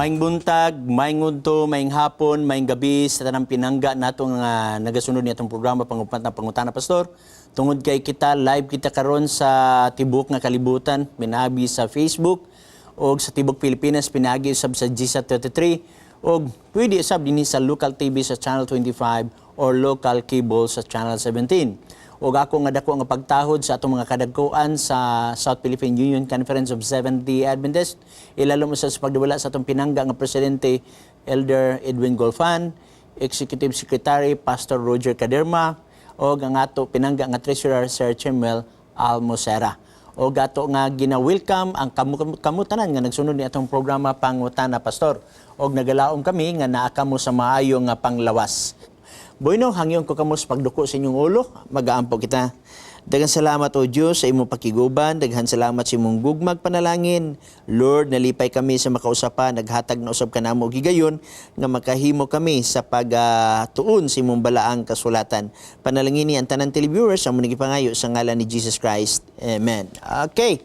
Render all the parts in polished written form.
Maayong buntag, maayong udto, maayong hapon, maayong gabi sa tanang pinangga nato nga nagasunod ni atong programa Pangupat na Pangutana Pastor. Tungod kay kita live kita karon sa tibok nga kalibutan, pinaagi sa Facebook og sa tibok Pilipinas, pinaagi usab sa GSAT 33 og pwede usab dinhi sa local TV sa Channel 25 or local cable sa Channel 17. Ug ako nga dako nga pagtahod sa atong mga kadagkoan sa South Philippine Union Conference of Seventh-day Adventist, ilalo mo sa pagdawala sa atong pinangga nga presidente, Elder Edwin Golfan, Executive Secretary Pastor Roger Caderma, ug ang ato pinangga nga Treasurer, Sir Chemuel Almocera. Og ato nga gina-welcome ang kamo, kamo tanan nga nagsunod ni atong programa Pangutana Pastor. Og nagalaom kami nga naa kamo sa maayo nga panglawas. Bueno, hangyon ko kamo sa pagduko sa inyong ulo, magaampo kita. Daghang salamat, O Diyos, sa imong pakiguban, daghan salamat sa imong gugmag panalangin. Lord, nalipay kami sa makausapan, naghatag na usab ka namo og higayon nga makahimo kami sa pagtuon sa imong balaang kasulatan. Panalangini ang tanan televiewers, among gipangayo sa ngalan ni Jesus Christ. Amen. Okay.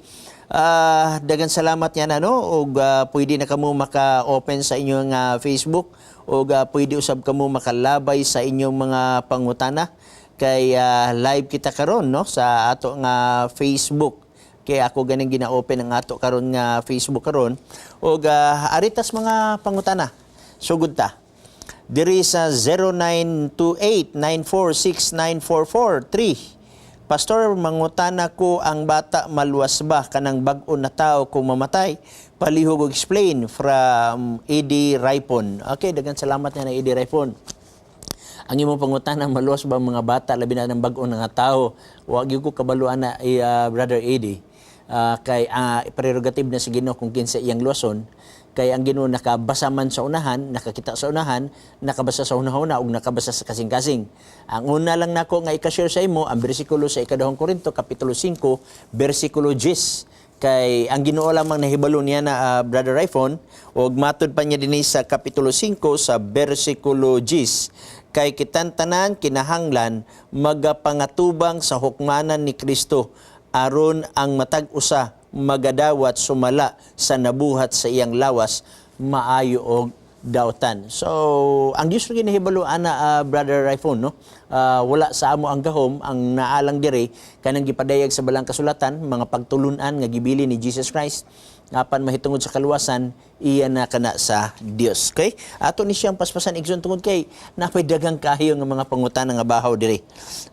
Daghang salamat yan ano, ug pwede na kamo maka-open sa inyong Facebook ug pwede usab kamo makalabay sa inyong mga pangutana kay live kita karon, no, sa ato nga Facebook, kay ako ganing gina-open ang ato karon nga Facebook karon. Ug aritas mga pangutana, sugod ta diri sa 0928-946-9443. "Pastor, mangutana ko, ang bata maluwas ba, kanang bag-o na tao, kung mamatay? Palihog og explain," from Eddie Raipon. Okay, daghan salamat nga na, Eddie Raipon. Ang imong pangutana, maluwas ba ang mga bata, labi na ng bag-o nga tao? Wa gyud ko kabalo ana, Brother Eddie. Kay prerogative na sa Ginoo kung kinsa iyang luwason, kay ang Ginoo nakabasa man sa unahan, nakakita sa unahan, nakabasa sa hunahuna ug nakabasa sa kasing-kasing. Ang una lang nako nga ika-share sa imo ang bersikulo sa Ikaduhang Korinto kapitulo 5 bersikulo 10, kay ang Ginoo lamang nahibalo niya na, Brother Iphone. Ug matud pa niya dinhi sa kapitulo 5 sa bersikulo 10, "Kay kitan tanan kinahanglan magapangatubang sa hukmanan ni Kristo, aron ang matag usa magadawat sumala sa nabuhat sa iyang lawas, maayo og dautan." So, ang Dios ra nahibalo ana, Brother Iphone, no? Wala sa amo ang gahom, ang naalang dire kanang gipadayag sa balang kasulatan, mga pagtulunan nga gibili ni Jesus Christ, apan mahitungod sa kaluwasan, iya na kana sa Dios. Okay? Ato ni siyang paspasan, igsoon, tungod kay napay daghang kayo nga mga pangutana nga bahaw diri.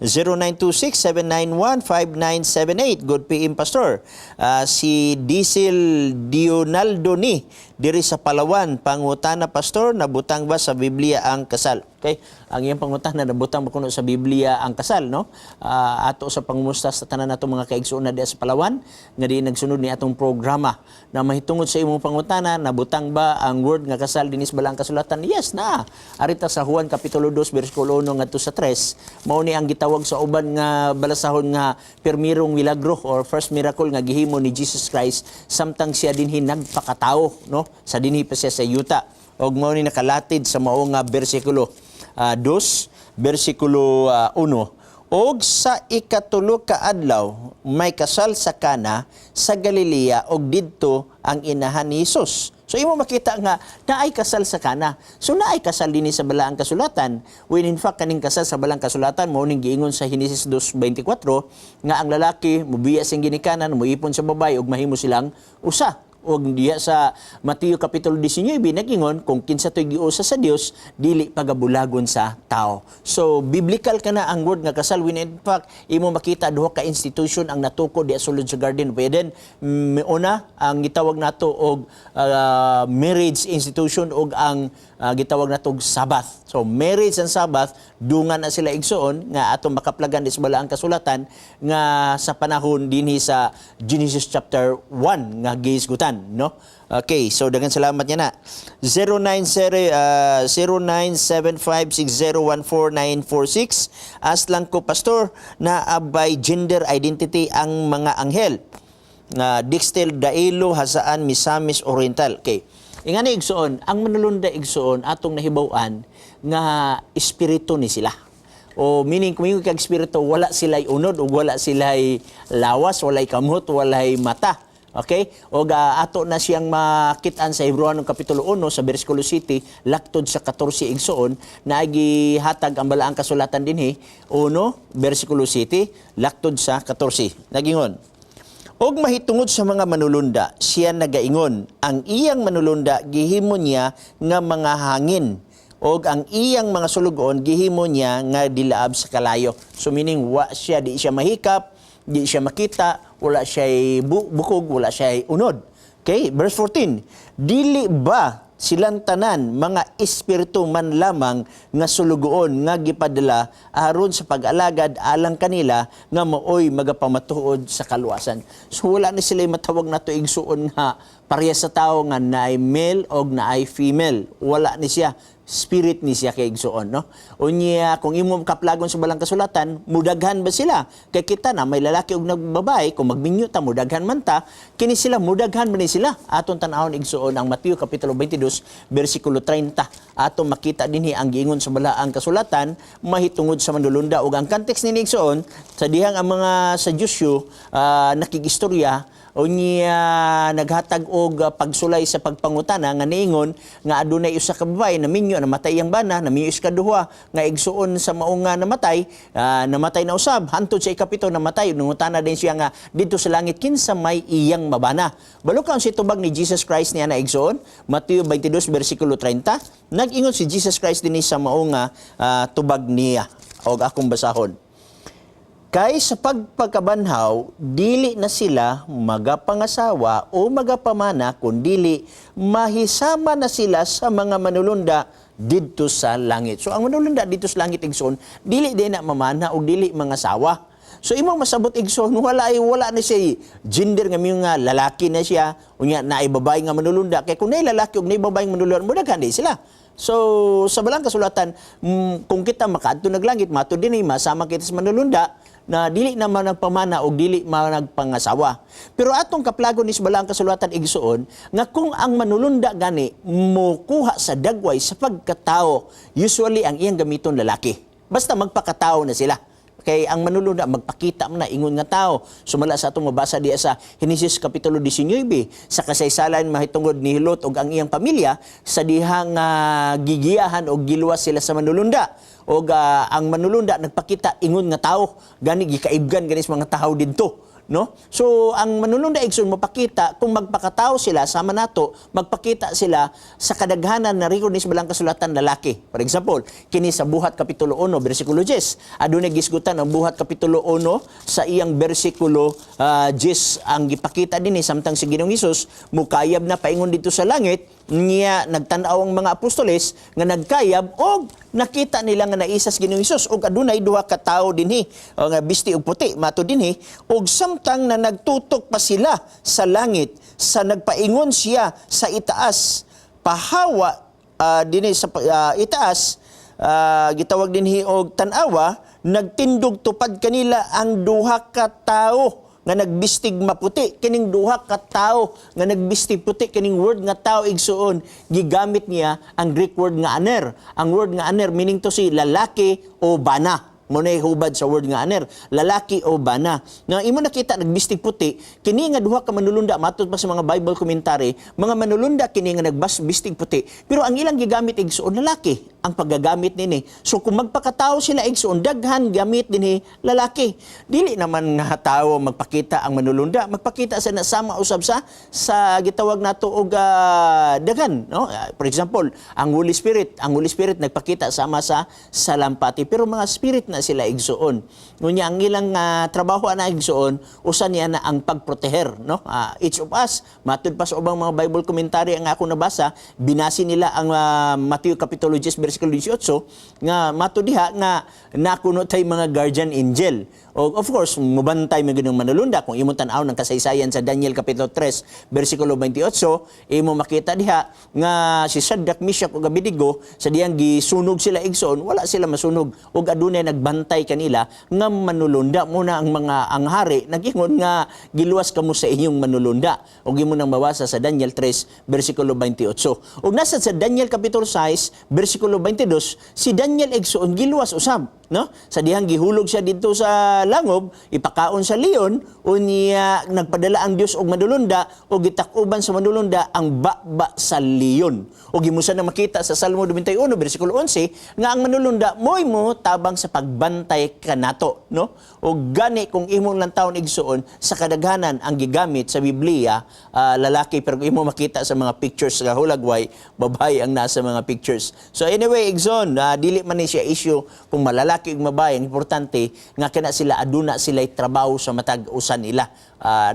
0926-791-5978. "Good PM, Pastor." Si Diesel Dionaldo ni diri sa Palawan, "Pangutana, Pastor, nabutang ba sa Biblia ang kasal?" Okay? Ang iyang pangutana, nabutang ba kuno sa Biblia ang kasal, no? Ato sa pangumusta sa tanan nato mga kaigsuonan diha sa Palawan nga di nagsunod ni atong programa. Na mahitungod sa imong pangutana, nabutang ba ang word nga kasal dinis balaang kasulatan? Yes na. Arita sa Juan kapitulo 2 bersikulo 1 ngadto sa 3, mao ni ang gitawag sa uban nga balasahon nga permirong milagro or first miracle nga gihimo ni Jesus Christ samtang siya dinhi nagpakatao, no? Sa dinhi pa siya sa yuta. Og mao ni nakalatid sa mao nga bersikulo 2 bersikulo 1. "Og sa ikatulo ka adlaw may kasal sa Kana sa Galilea, og didto ang inahan ni Jesus." So imo makita nga naay kasal sa Kana. So naay kasal dinhi sa balaang kasulatan. When in fact, kaning kasal sa balaang kasulatan mao ning giingon sa Henesis 2:24 nga ang lalaki mubiya sa ginikanan, muipon sa babae ug mahimo silang usa. Og diya sa Mateo kapitulo 19 nagingon kung kinsa to'y giusa sa Dios, dili pagabulagon sa tao. So biblical kana ang word nga kasal, when in fact imo makita duha ka institution ang natukod diya sulod sa Garden of Eden. Una ang gitawag nato og marriage institution og ang gitawag nato og Sabbath. So marriage and Sabbath, dungan na sila, igsuon, nga atong makaplagan sa balaang kasulatan nga sa panahon dinhi sa Genesis chapter 1 nga gihisgutan, no? Okay, so daghang salamat niya na. 090 0975601496. "Ask lang ko, Pastor, naa bay gender identity ang mga anghel?" Nga Dixtel Dailo, Jasaan, Misamis Oriental. Okay. Ingani, igsuon, ang manulunda, igsuon, atong nahibaw-an nga espiritu ni sila. O meaning, kung kag espiritu, wala sila'y unod o wala sila'y lawas, walay kamot, walay mata. Okay? O ato na siyang makitaan sa Hebreohanon Kapitulo 1 sa bersikulo 7 laktod sa 14, igsoon, na gihatag ang balaang kasulatan dinhi, 1 bersikulo 7 laktod sa 14. Nagingon, "Og mahitungod sa mga manulunda, siya nagaingon, ang iyang manulunda gihimo niya nga mga hangin og ang iyang mga sulugoon gihimo niya nga dilaab sa kalayo." So meaning wa siya, di siya mahikap, di siya makita, wala siya bukog, wala siya unod. Okay, verse 14. "Dili ba silang tanan mga espiritu man lamang nga sulugoon nga gipadala aron sa pag-alagad alang kanila nga maoy magapamatuod sa kaluwasan?" So wala na sila matawag nato, igsuon, nga parehas sa tao nga naay male og naay female. Wala ni siya, spirit ni siya kay igsuon, no? Unya kung imo kaplagon sa balang kasulatan, mudaghan ba sila? Kay kita na may lalaki ug nagbabae, kung magminyo ta, mudaghan man ta. Kini sila, mudaghan man ni sila? Atong tan-awon, igsuon, ang Mateo kapitulo 22 bersikulo 30. Atong makita dinhi ang giingon sa balaang kasulatan mahitungod sa manulunda, ug ang context nini, igsuon, sa dihang ang mga sa Diyosyo nakigistorya, unya naghatag og pagsulay sa pagpangutana nga niingon nga adunay usa ka babae naminyo, namatay ang bana, naminyo usa ka duha nga igsuon sa mao nga namatay, namatay na usab hantod sa ikapito namatay. Nangutana din siya nga didto sa langit, kinsa may iyang mabana? Balo ka ang situbag ni Jesus Christ niya na, igsuon? Mateo 22 bersikulo 30. Nag-ingon si Jesus Christ dinhi sa mao nga tubag niya, og akong basahon. "Kay sa pagpagkabanhaw, dili na sila magapangasawa o magapamana, kundili mahisama na sila sa mga manulunda didto sa langit." So ang manulunda didto sa langit, igsoon, dili din na mamana o dili mangasawa. So imong masabot, igsoon, wala ay wala na siya gender nga nga lalaki na siya unya naay babae nga manulunda, kay kung naay lalaki ug naay babae nga manulunda, mudaghan di sila. So sa balang kasulatan, kung kita makaadto nag langit, matud din ay masama kita sa manulunda na dili na man nagpamana o dili man nagpangasawa. Pero atong kaplagon ni sa balang kasulatan, igsuon, nga kung ang manulunda gani mukuha sa dagway sa pagkatao, usually ang iyang gamiton lalaki. Basta magpakatao na sila. Kay ang manulunda magpakita man na ingon nga tao. Sumala sa atong mabasa diya sa Henesis kapitulo 19 sa kasaysayan mahitungod ni Lot ug ang iyang pamilya sa dihang gigiyahan og giluwas sila sa manulunda. Og ang manulunda nagpakita ingon nga tao, gani gikaibgan gani sa mga tawo didto, no? So ang manulunda, igsoon, mapakita kung magpakatao sila sama nato, magpakita sila sa kadaghanan na record ni sa balang kasulatan lalaki. For example, kini sa Buhat kapitulo 1 bersikulo 10. Adunay gisgutan ang Buhat kapitulo 1 sa iyang bersikulo 10, ang gipakita dinhi samtang si Ginoong Hesus mukayab na paingon didto sa langit niya, nagtan-aw ang mga apostoles nga nagkayab og nakita nila nga naisas Ginoong Hesus og adunay duha ka tawo dinhi o nga bisti og puti, mato dinhi. "Og samtang na nagtutok pa sila sa langit sa nagpaingon siya sa itaas pahawa dinhi sa itaas, gitawag dinhi og tan-awa, nagtindog tupad kanila ang duha ka tawo nga nagbistig maputi." Kining duha ka tawo nga nagbistig puti, kining word nga tao, igsuon, gigamit niya ang Greek word nga aner. Ang word nga aner meaning to si lalaki o bana. Mo na hubad sa word nga aner, lalaki o bana. Nga imo nakita nagbistig puti, kini nga duha ka manulunda, matud pa sa mga Bible commentary, mga manulunda kini nga nagbas bistig puti. Pero ang ilang gigamit, igsuon, lalaki ang paggagamit nini. So kung magpakatao sila, igsuon, daghan gamit dinhi lalaki. Dili naman nga tao magpakita ang manulunda, magpakita sa nasama usab sa gitawag nato og daghan, no? For example, ang Holy Spirit, ang Holy Spirit nagpakita sama sa salampati, pero mga spirit na sila, igsuon. Ngunya ang ilang trabaho ana, igsuon, usa niya na ang pagproteher, no? Each of us, matud pa sa ubang mga Bible commentary ang ako nabasa, binasi nila ang Matthew kapitulo 10 bersikulo 18 nga matud diha nga nakuno tay mga guardian angel. O of course, mubantay mo gyud manulunda. Kung imong tan-aw ng kasaysayan sa Daniel kapitulo 3 bersikulo 28, imo makita diha nga si Shadrach, Meshach ug Abednego, sa diyang gisunog sila, igsoon, wala sila masunog ug adunay nagbantay kanila nga manulunda. Muna ang mga ang hari nagingon nga giluwas kamo sa inyong manulunda, ug imo nang mabasa sa Daniel 3 bersikulo 28. Ug nasa sa Daniel kapitulo 6 bersikulo 22, si Daniel, igsoon, giluwas usab. no? Sa dihang gihulog siya didto sa langob, ipakaon sa leon, unya nagpadala ang Dios og madulunda og gitakuban sa madulunda ang baba sa leon. Og gimusa na makita sa Salmo 91 bersikulo 11 nga ang manulunda mo'y mo tabang sa pagbantay kanato, no? Og gani kung imong lantawon, igsuon, sa kadaghanan ang gigamit sa Biblia lalaki, pero kung imo makita sa mga pictures sa hulagway, babae ang nasa mga pictures. So anyway, igsoon, dili man ni siya issue kung malalaki ug babae. Ang importante nga kana sila aduna sila trabaho sa matag usa nila,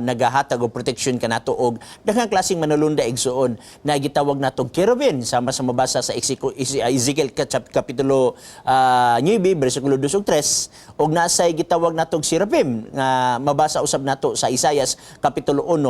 nagahatag og protection kanato. Og daghang klaseng manulunda, igsuon, na gitawag natong kerubin, sama sa mabasa sa Ezekiel kapitulo 9 bersikulo 2 ug 3, og nasay gitawag natong serapim nga mabasa usab nato sa Isaias kapitulo 1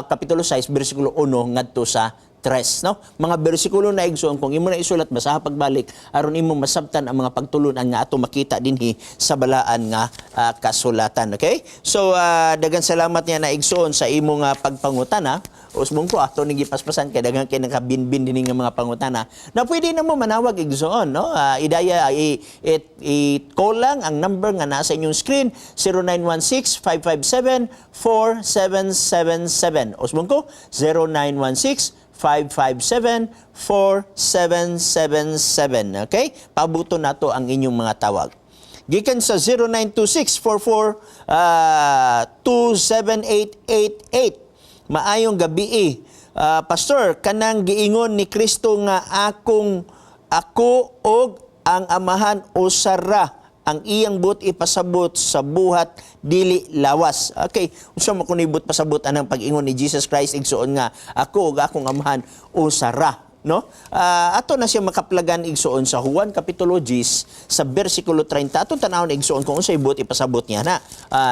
kapitulo 6 bersikulo 1 ngadto sa 3, no? Mga bersikulo na, igsoon, kung imo na isulat, basaha pagbalik aron imo masabtan ang mga pagtulunan nga ato makita dinhi sa balaan nga kasulatan. Okay, so daghang salamat niya na, igsoon, sa imo nga pagpangutana. Usbong ko ato ning gipaspasan kay daghan kay nakabinbin dinhi nga mga pangutana na pwede na mo manawag, igsoon, no? Idaya i call lang ang number nga nasa inyong screen, 0916 557 4777. Usbong ko, 0916 557-4777. Okay? Pabuto nato ang inyong mga tawag. Gikan sa 0926-44 27888. Maayong gabi eh. Pastor, kanang giingon ni Kristo nga akong ako og ang Amahan usara, ang iyang buot ipasabot sa buhat dili lawas. Okay, unsa man kuno buot pasabot anang pag-ingon ni Jesus Christ, igsuon, nga ako ug akong Amahan usara, no? Ato na siya makaplagan, igsuon, sa Juan kapitulo 10 sa bersikulo 30. Atong tanawon, igsuon, kung unsay buot ipasabot niya na.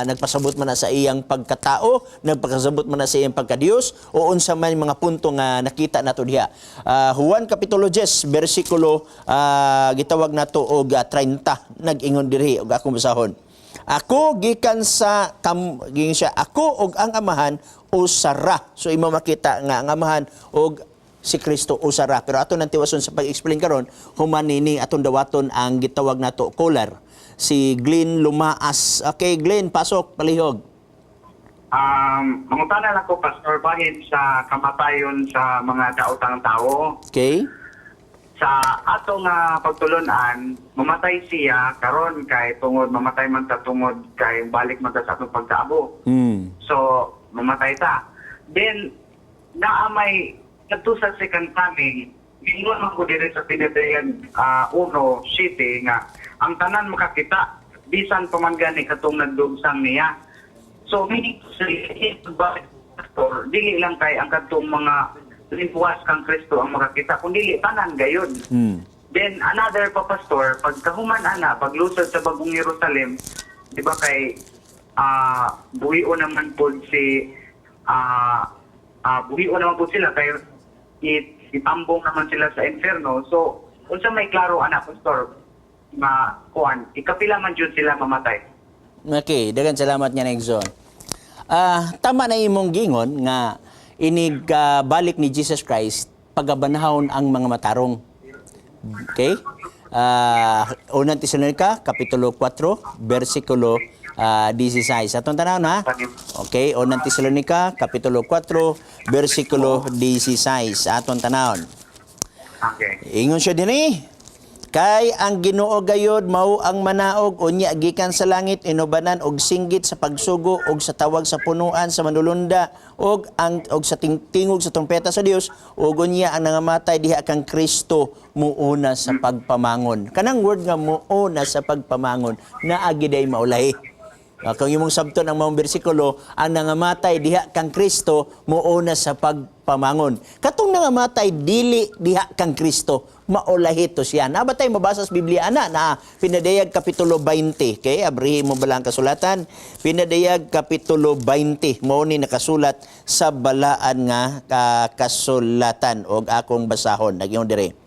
Nagpasabot man na sa iyang pagkatao, nagpasabot man na sa iyang pagkadiyos, o unsa man mga punto nga nakita nato diha. Juan kapitulo 10 bersikulo gitawag nato og 30, nag-ingon diri og akong basahon. Ako gikan sa kam gikan siya, ako og ang Amahan usara. So imo makita nga ang Amahan og si Kristo usara. Pero ato nang tiwason sa pag-explain karon human nini atong dawaton ang gitawag nato caller. Si Glenn Lumaas. Okay, Glenn, pasok palihog. Mangutana lang ko, Pastor, bahin sa kamatayon sa mga daotang tao. Sa ato nga pagtulunan, mamatay siya karon kay tungod mamatay man ta tungod kay balik man ta sa atong pagkaabo. So, mamatay ta. Then, naa may kadto sa second coming, ingon man ko diri sa Pinadayag Uno City nga ang tanan makakita bisan pa man gani katong nagdugsang niya. So meaning to say, Pastor, dili lang kay ang kadtong mga lipuas kang Kristo ang makakita, kundi tanan gayud. Then another pa, Pastor, pagkahuman ana, paglusad sa Bagong Jerusalem, di ba kay buhion naman po si buhion naman po sila kay itambong naman sila sa inferno. So unsa may klaro ana, Pastor, ma kuan, ikapila man jud sila mamatay? Okay, daghang salamat nga, Nexon. Tama na imong gingon nga inig balik ni Jesus Christ, pagabanhawon ang mga matarong. Okay? Unang Tesalonica, Kapitulo 4, versikulo 16. Atong tanaw na. Okay, Unang Tesalonica, Kapitulo 4, versikulo 16. Atong tanawon. Okay. Ingon siya dinhi. Kay ang Ginoo gayod mao ang manaog unya gikan sa langit inubanan og singgit sa pagsugo og sa tawag sa punuan sa manulunda og ang og sa tingog sa trumpeta sa Dios, ug unya ang nangamatay diha kang Kristo muuna sa pagpamangon. Kanang word nga muuna sa pagpamangon, naa giday maulahi. Kung imong sabton ang maong bersikulo, ang nangamatay diha kang Kristo muuna sa pagpamangon. Katong nangamatay dili diha kang Kristo, maulahi to siya. Naa ba tay mabasa sa Biblia ana na Pinadayag kapitulo 20? Okay, abrihi mo bala ang kasulatan? Pinadayag kapitulo 20, mao ni nakasulat sa balaan nga kasulatan og akong basahon. Nagyong dire.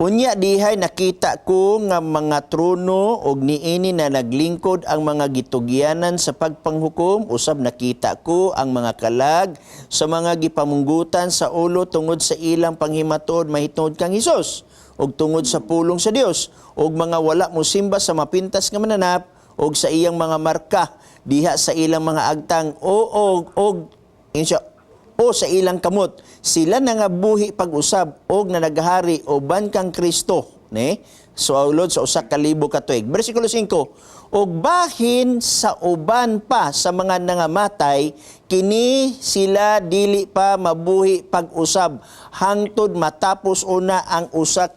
Unya dihay nakita ko nga mga trono og niini na naglingkod ang mga gitugyanan sa pagpanghukom. Usab nakita ko ang mga kalag sa mga gipamunggutan sa ulo tungod sa ilang panghimatuod mahitungod kang Hesus. ug tungod sa pulong sa Dios, ug mga wala mosimba sa mapintas nga mananap ug sa iyang mga marka diha sa ilang mga agtang o og og ingon siya, o sa ilang kamot. Sila nangabuhi pag-usab og nanaghari uban kang Kristo ne so sulod sa 1,000 ka tuig. Bersikulo 5: "Og bahin sa uban pa sa mga nangamatay, kini sila dili pa mabuhi pag-usab hangtod matapos una ang 1,000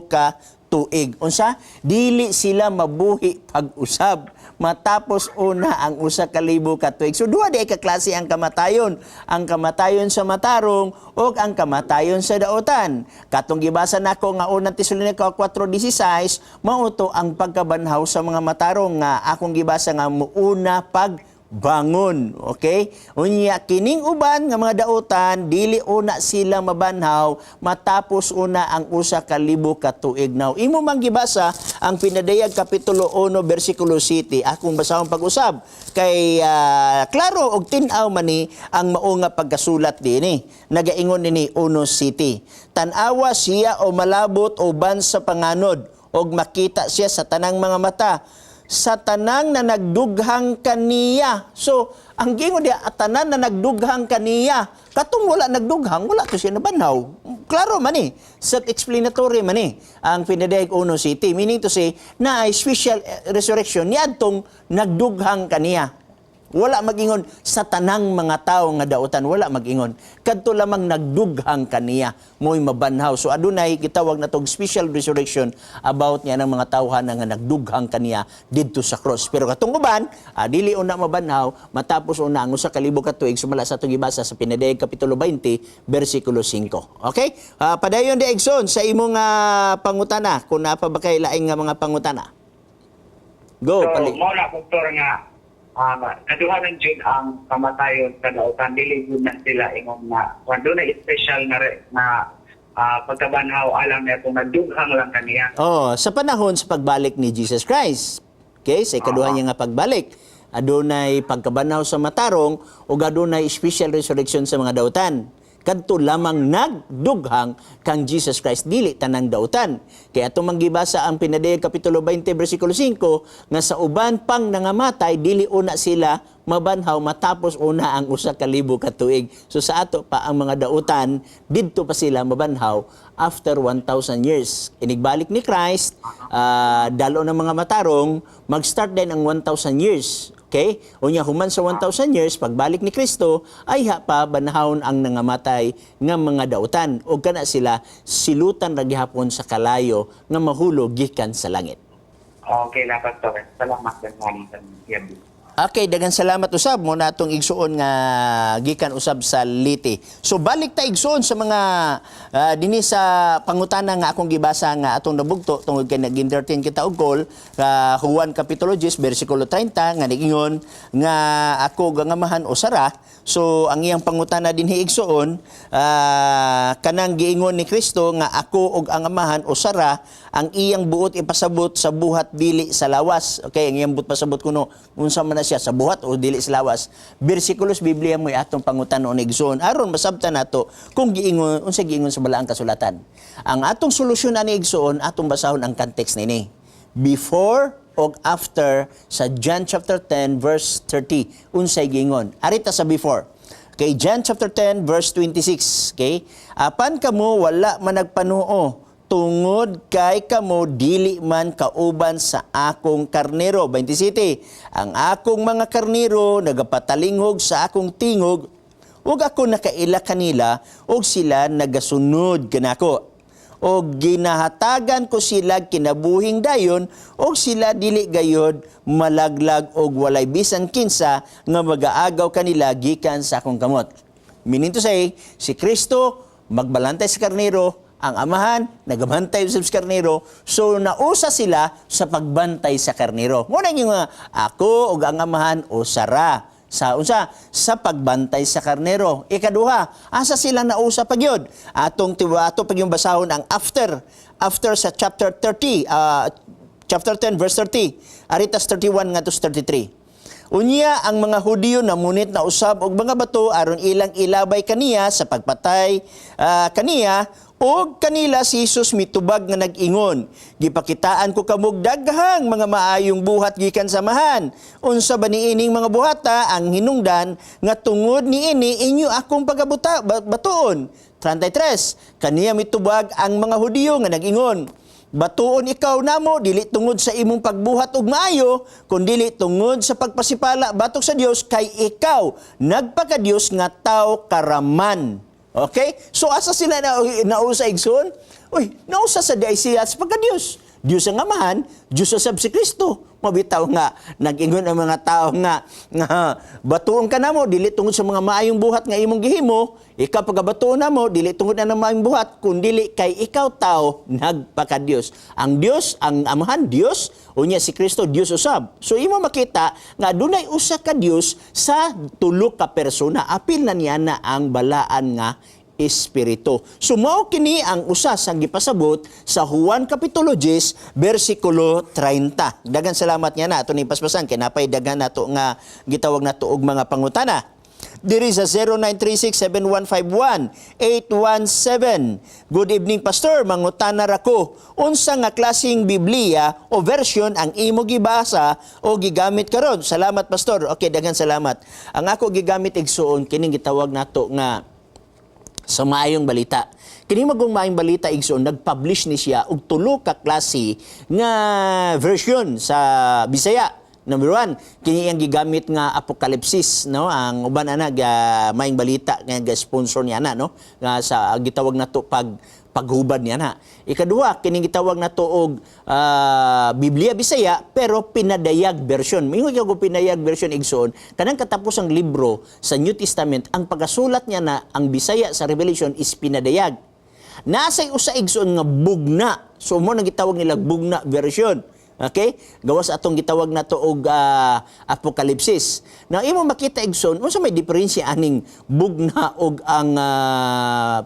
ka tuig." Unsa? Dili sila mabuhi pag-usab matapos una ang 1,000 ka tuig. So duha di ka klase ang kamatayon: ang kamatayon sa matarong o ang kamatayon sa dautan. Katong gibasa nako nga Unang Tesalonika 4:16, mao to ang pagkabanhaw sa mga matarong nga akong gibasa nga muuna pag bangon. Okay? Unya kining uban nga mga dautan, dili una sila mabanhaw matapos una ang 1,000 ka tuig. Now, imo man gibasa ang Pinadayag kapitulo 1 bersikulo 7, akong basahon pag-usab kay klaro og tin-aw man ni ang mao nga pagkasulat dinhi. Nagaingon nini 1 City: "Tan-awa siya o malabot uban sa panganod og makita siya sa tanang mga mata, sa tanang na nagdughang kaniya." So, ang gingon diya, tanan na nagdughang kaniya. Katong wala nagdughang, wala to siya nabanhaw. Klaro man eh. Self-explanatory man eh ang Pinadayag 1 City. Meaning to say, na special resurrection niadtong nagdughang kaniya. Wala magingon sa tanang mga tao nga dautan, wala magingon. Kadto lamang nagdughang kaniya mo'y mabanhaw. So adunay gitawag na tog special resurrection about niya ng mga tawhan nga nagdughang kaniya didto sa cross. Pero katong uban, dili una mabanhaw matapos una ang 1,000 ka tuig sumala sa atong gibasa sa Pinadayag kapitulo 20 bersikulo 5. Okay? Padayon di, Egson, sa imong pangutana, kung naa pa ba kay laing nga mga pangutana. Go, So, pali. Mao na, Pastor, nga kaduhanan jud ang kamatayon sa dautan, dili jud na sila ingon nga kung doon na special na pagkabanhaw alang niya kung nagdughang lang kaniya. Oh, sa panahon sa pagbalik ni Jesus Christ. Okay, sa ikaduha niya nga pagbalik, adunay pagkabanhaw sa matarong ug adunay special resurrection sa mga dautan. Kadto lamang nagdughang kang Jesus Christ, dili tanang dautan. Kaya atong manggibasa ang Pinadayag kapitulo 20 bersikulo 5 nga sa uban pang nangamatay, dili una sila mabanhaw matapos una ang 1,000 ka tuig. So sa ato pa ang mga dautan, didto pa sila mabanhaw after 1,000 years. Inigbalik ni Christ, dalo ng mga matarong, mag-start din ang 1,000 years. Okay? Unya human sa 1,000 years, pagbalik ni Kristo, ayha pa banhawon ang nangamatay nga mga dautan. O kana sila silutan ra gihapon sa kalayo nga mahulog gikan sa langit. Okay na, Pastor. Salamat din sa. Okay, daghang salamat usab mo na atong igsuon nga gikan usab sa Leyte. So balik ta, igsuon, sa mga dinhi sa pangutana nga akong gibasa nga atong nabugto tungod kay nag-entertain kita og call, Juan kapitulo 10 bersikulo 30 nga niingon nga ako ug ang Amahan usa ra. So ang iyang pangutana dinhi, igsuon, kanang giingon ni Kristo nga ako ug ang Amahan usa ra, ang iyang buot ipasabot sa buhat dili sa lawas. Okay, ang iyang buot pasabot kuno unsa man na siya, sa buhat o dili sa lawas. Bersikulos Biblia mo atong pangutanon, igsoon, aron masabtan nato kung giingon unsa giingon sa balaang kasulatan. Ang atong solusyon ani, igsoon, atong basahon ang context nini. Before og after sa John chapter 10 verse 30, unsay giingon? Arita sa before. Okay, John chapter 10 verse 26, okay? "Apan kamo wala man nagpanuo tungod kay kamo dili man kauban sa akong karnero." 27. "Ang akong mga karnero nagapatalinghog sa akong tingog ug ako nakaila kanila ug sila nagasunod kanako. O ginahatagan ko sila kinabuhing dayon og sila dili gayod malaglag og walay bisan kinsa nga magaagaw kanila gikan sa akong kamot." Meaning to say, si Kristo magbalantay sa karnero, ang Amahan nagabantay sa karnero, so nausa sila sa pagbantay sa karnero. Mao na yung ako ug ang Amahan usa ra sa unsa? Sa pagbantay sa karnero. Ikaduha, asa sila nausa pagyod? Atong tiwa ato pag yung basahon ang after after sa chapter 30, chapter 10 verse 30, aritas 31 ngadto sa 33. "Unya ang mga Hudiyo namunit na usab og mga bato aron ilang ilabay kaniya sa pagpatay kaniya. Og kanila si Jesus mitubag nga nag-ingon, "Gipakitaan ko kamog daghang mga maayong buhat gikan sa Amahan. Unsa ba niining mga buhata ang hinungdan nga tungod niini inyo akong pagabuta batuon?" 33. Kaniya mitubag ang mga Hudiyo nga nag-ingon, "Batuon ikaw namo dili tungod sa imong pagbuhat og maayo, kundili tungod sa pagpasipala batok sa Dios, kay ikaw nagpakadios nga tao karaman." Okay? So asa sila na nausa, igsoon? Uy, nausa sa diay siya sa pagka-Dios. Diyos ang Amahan, Diyos usab si Kristo. Mabitaw nga nag-ingon ang mga tao nga batuon ka namo dili tungod sa mga maayong buhat nga imong gihimo, ikaw pagabatuon namo dili tungod na ng maayong buhat, kundili kay ikaw tao nagpaka-Dios. Ang Dios, ang Amahan, Dios, unya si Kristo Dios usab. So imo makita nga adunay usa ka Dios sa tulo ka persona. Apil na niya na ang balaan nga Espiritu. So mao kini ang usa sa gipasabot sa Juan Kapitulo 10 bersikulo 30. Daghang salamat niya na ato ni paspasan kay napay daghan nato nga gitawag nato og mga pangutana. Diri sa 0936-7151-817. "Good evening, Pastor. Mangutana ra ko. Unsa nga klaseng Biblia o version ang imo gibasa o gigamit karon? Salamat, Pastor." Okay, daghan salamat. Ang ako gigamit, igsuon, kining gitawag nato nga sa Maayong Balita. Kini magong Maayong Balita, igsoon, nag-publish ni siya og tulo ka klase nga version sa Bisaya. Number one, kini ang gigamit nga Apokalipsis, no? Ang uban ana ga Maayong Balita nga ga sponsor niya na, no? Nga sa gitawag nato paghubad niya na. Ikaduha, kini gitawag nato og Biblia Bisaya pero pinadayag version. Mingon ko pinadayag version, igsoon, kanang katapos ang libro sa New Testament, ang pagkasulat niya na ang Bisaya sa Revelation is pinadayag. Nasay usa, igsoon, nga bugna. So mo nang gitawag nila bugna version. Okay? Gawas atong gitawag nato og Apokalipsis. Now imo makita, igsoon, unsa may diferensya aning bugna og ang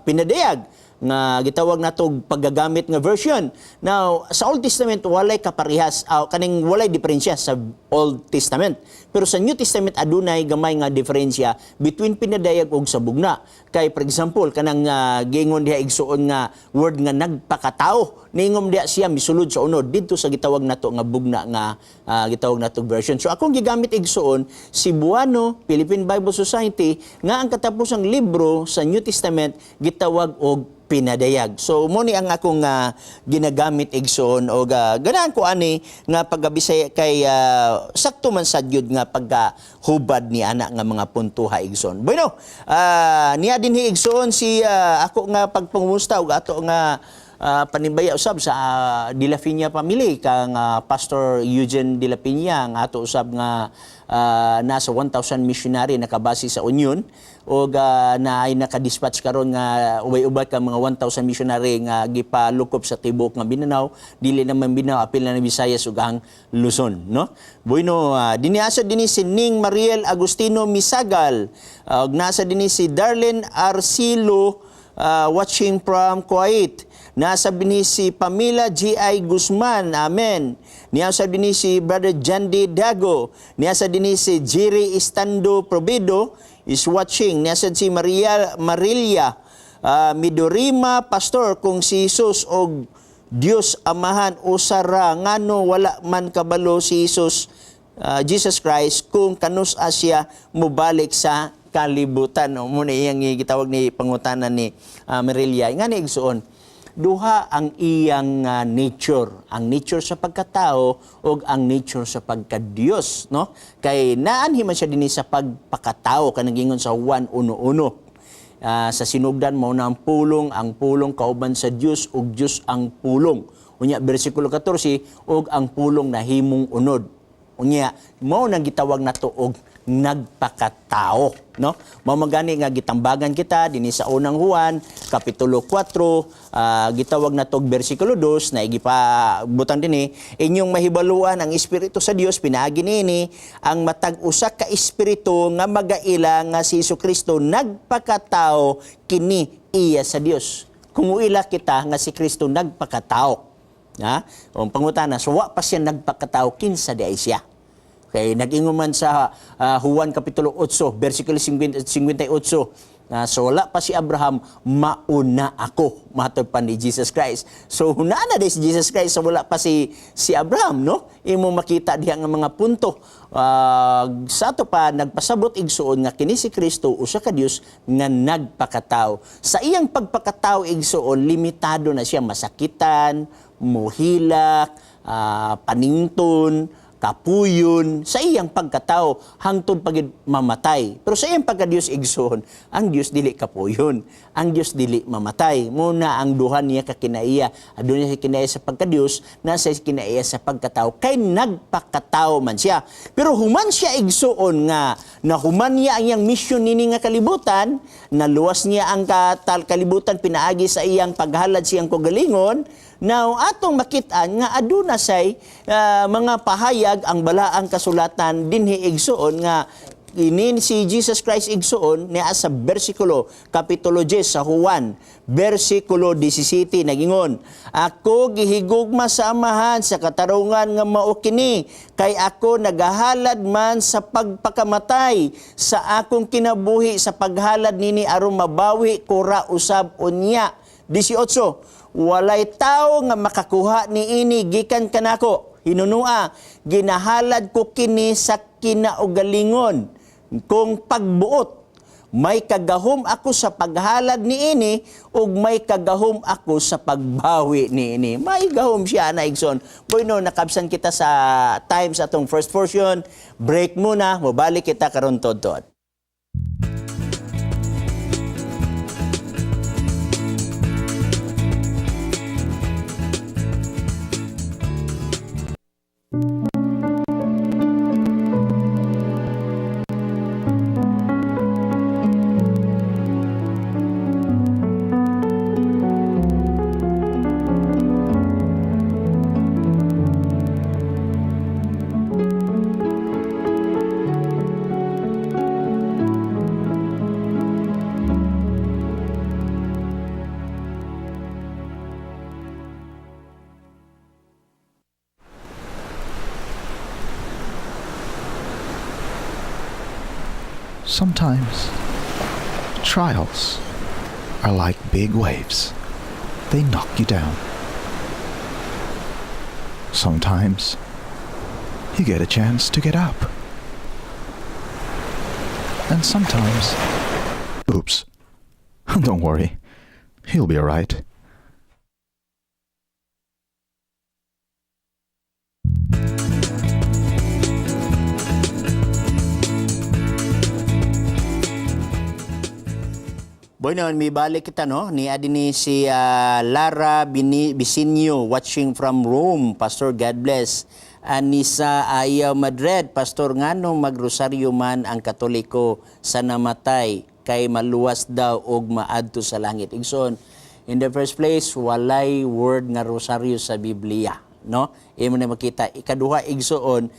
pinadayag nga gitawag nato og paggagamit nga version? Now, sa Old Testament walay kaparehas, kaning walay diferensya sa Old Testament. Pero sa New Testament adunay gamay nga diferensya between pinadayag og sa bugna. Kay for example, kanang giingon diha, igsuon, nga word nga nagpakatao. Niingom diha siya misulod sa unod didto sa gitawag nato nga bugna nga gitawag nato version. So akong gigamit, igsuon, Cebuano Philippine Bible Society nga ang katapusang libro sa New Testament gitawag og pinadayag. So mo ni ang akong ginagamit, igsoon, og ganahan ko ani nga pagkabisaya kay sakto man sad gyud nga pagkahubad ni ana nga mga puntuha, igsoon. Bueno, niya dinhi, igsoon, si ako nga pagpangumusta og ato nga panimbaya usab sa De La Peña family kang Pastor Eugene De La Peña ang ato usab nga nasa 1,000 missionary nakabase sa Union og na ay naka-dispatch karon nga ubay-ubay ka mga 1,000 missionary nga gipalukop sa tibuok nga Mindanao, dili naman Mindanao, apil na ng Visayas ug ang Luzon, no? Bueno, dinhi asa dinhi si Ning Mariel Agustino Misagal, ug nasa dinhi si Darlene Arcilo, watching from Kuwait. Nasa dinhi si Pamela G.I. Guzman. Amen. Niya dinhi si Brother Jandy Dago. Niya sa dinhi si Jerry Estando Probedo is watching. Niya sa si Maria Marilia Midorima, "Pastor, kung si Jesus og Dios Amahan usa ra, ngano wala man kabalo si Jesus, Jesus Christ, kung kanus siya mobalik sa kalibutan?" O mo na iyang gitawag ni pangutana ni Marilia. Nga ni, igsuon, duha ang iyang nature, ang nature sa pagkatao ug ang nature sa pagkadiyos, no? Kay naanhi man siya dinhi sa pagpakatao kanang gingon sa Juan 1:1. Sa sinugdan mao na ang pulong kauban sa Dios ug Dios ang pulong. Unya bersikulo 14, ug ang pulong nahimong unod. Unya mao nang gitawag nato og nagpakatao, no? Mao man gani nga gitambagan kita dinhi sa Unang Juan kapitulo 4, gitawag nato og bersikulo 2 na igipa butang dinhi, "Inyong mahibaluan ang espiritu sa Dios pinaagi niini ang matag usa ka espiritu nga magaila nga si Kristo nagpakatao, kini iya sa Dios." Kung uila kita nga si Kristo nagpakatao, ha? O pangutana, so wa pa siya nagpakatao, kinsa di ay siya? Kay nag-ingon man sa Juan Kapitulo 8, versikulo 58, na so wala pa si Abraham, mauna ako, matod pa ni Jesus Christ. So hunana na si Jesus Christ sa wala pa si Abraham, no? Imo makita diha nga mga punto. Sa ato pa nagpasabot, igsuon, nga kini si Kristo usa ka Dios nga nagpakatao. Sa iyang pagpakatao, igsuon, limitado na siya, masakitan, muhilak, panington, kapuyon sa iyang pagkatao hangtod pagid mamatay. Pero sa iyang pagka-Dios, igsoon, ang Dios dili kapuyon. Ang Dios dili mamatay. Muna ang duha niya ka kinaiya. Aduna siya kinaiya sa pagka-Dios, nasa kinaiya sa pagkatao. Kay nagpakatao man siya. Pero human siya, igsuon, nga nahuman niya ang iyang mission nini nga kalibutan, naluwas niya ang katal kalibutan pinaagi sa iyang paghalad siyang kaugalingon. Now, atong makit-an nga aduna say mga pahayag ang balaang kasulatan dinhi, igsuon, nga ini si Jesus Christ, igsuon, niya sa bersikulo kapitulo 10 sa Juan, bersikulo 17, nagingon, "Ako gihigugma sa Amahan sa katarungan nga mao kini, kay ako nagahalad man sa pagpakamatay sa akong kinabuhi sa paghalad nini aron mabawi ko ra usab unya." 18, "Walay tao nga makakuha niini gikan kanako. Hinunua, ginahalad ko kini sa kinaugalingon kong pagbuot. May kagahom ako sa paghalad niini ug may kagahom ako sa pagbawi niini." May gahom siya na, igsoon. Bueno, nakabsan kita sa time sa atong first portion. Break muna, mobalik kita karon tod-tod. Sometimes trials are like big waves, they knock you down. Sometimes you get a chance to get up. And sometimes, oops, don't worry, he'll be alright. Bueno, mibalik kita, no, ni adi ni si Lara Bisinio, watching from Rome. Pastor, God bless. Anisa Ayaw Madrid, "Pastor, ngano magrosaryo man ang Katoliko sa namatay kay maluwas daw og maadto sa langit?" Igsoon, in the first place, walay word nga rosaryo sa Biblia, no? Imo na makita. Ikaduha, igsoon,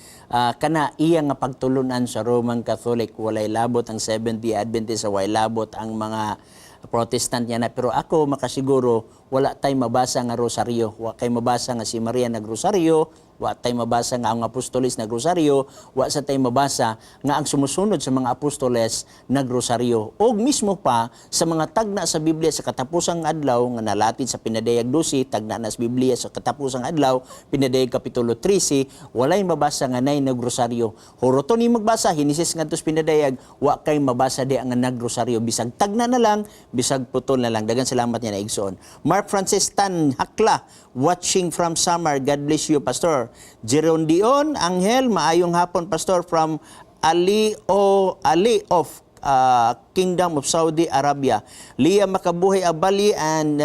kana iya nga pagtulunan sa Roman Catholic, walay labot ang Seventh-day Adventist, walay labot ang mga Protestant niya na. Pero ako makasiguro, wala tay mabasa nga rosaryo. Wa kay mabasa nga si Maria nagrosaryo, wa tay mabasa nga ang apostoles nagrosaryo, wa sa tay mabasa nga ang sumusunod sa mga apostoles nagrosaryo. Og mismo pa sa mga tagna sa Biblia sa katapusang adlaw nga nalatid sa Pinadayag 12, tagna na sa Biblia sa katapusang adlaw, Pinadayag Kapitulo 13, walay mabasa nga nay nagrosaryo. Huroto ni magbasa Henesis ngadto sa Pinadayag, wa kay mabasa di ang nagrosaryo, bisag tagna na lang, bisag putol na lang. Dagan salamat niya na, igsoon. Mark Francis Tan Hakla, watching from Samar. God bless you, Pastor. Jeron Dion Angel, maayong hapon, Pastor, from Ali o Ali of Kingdom of Saudi Arabia. Leah Makabuhay Abali and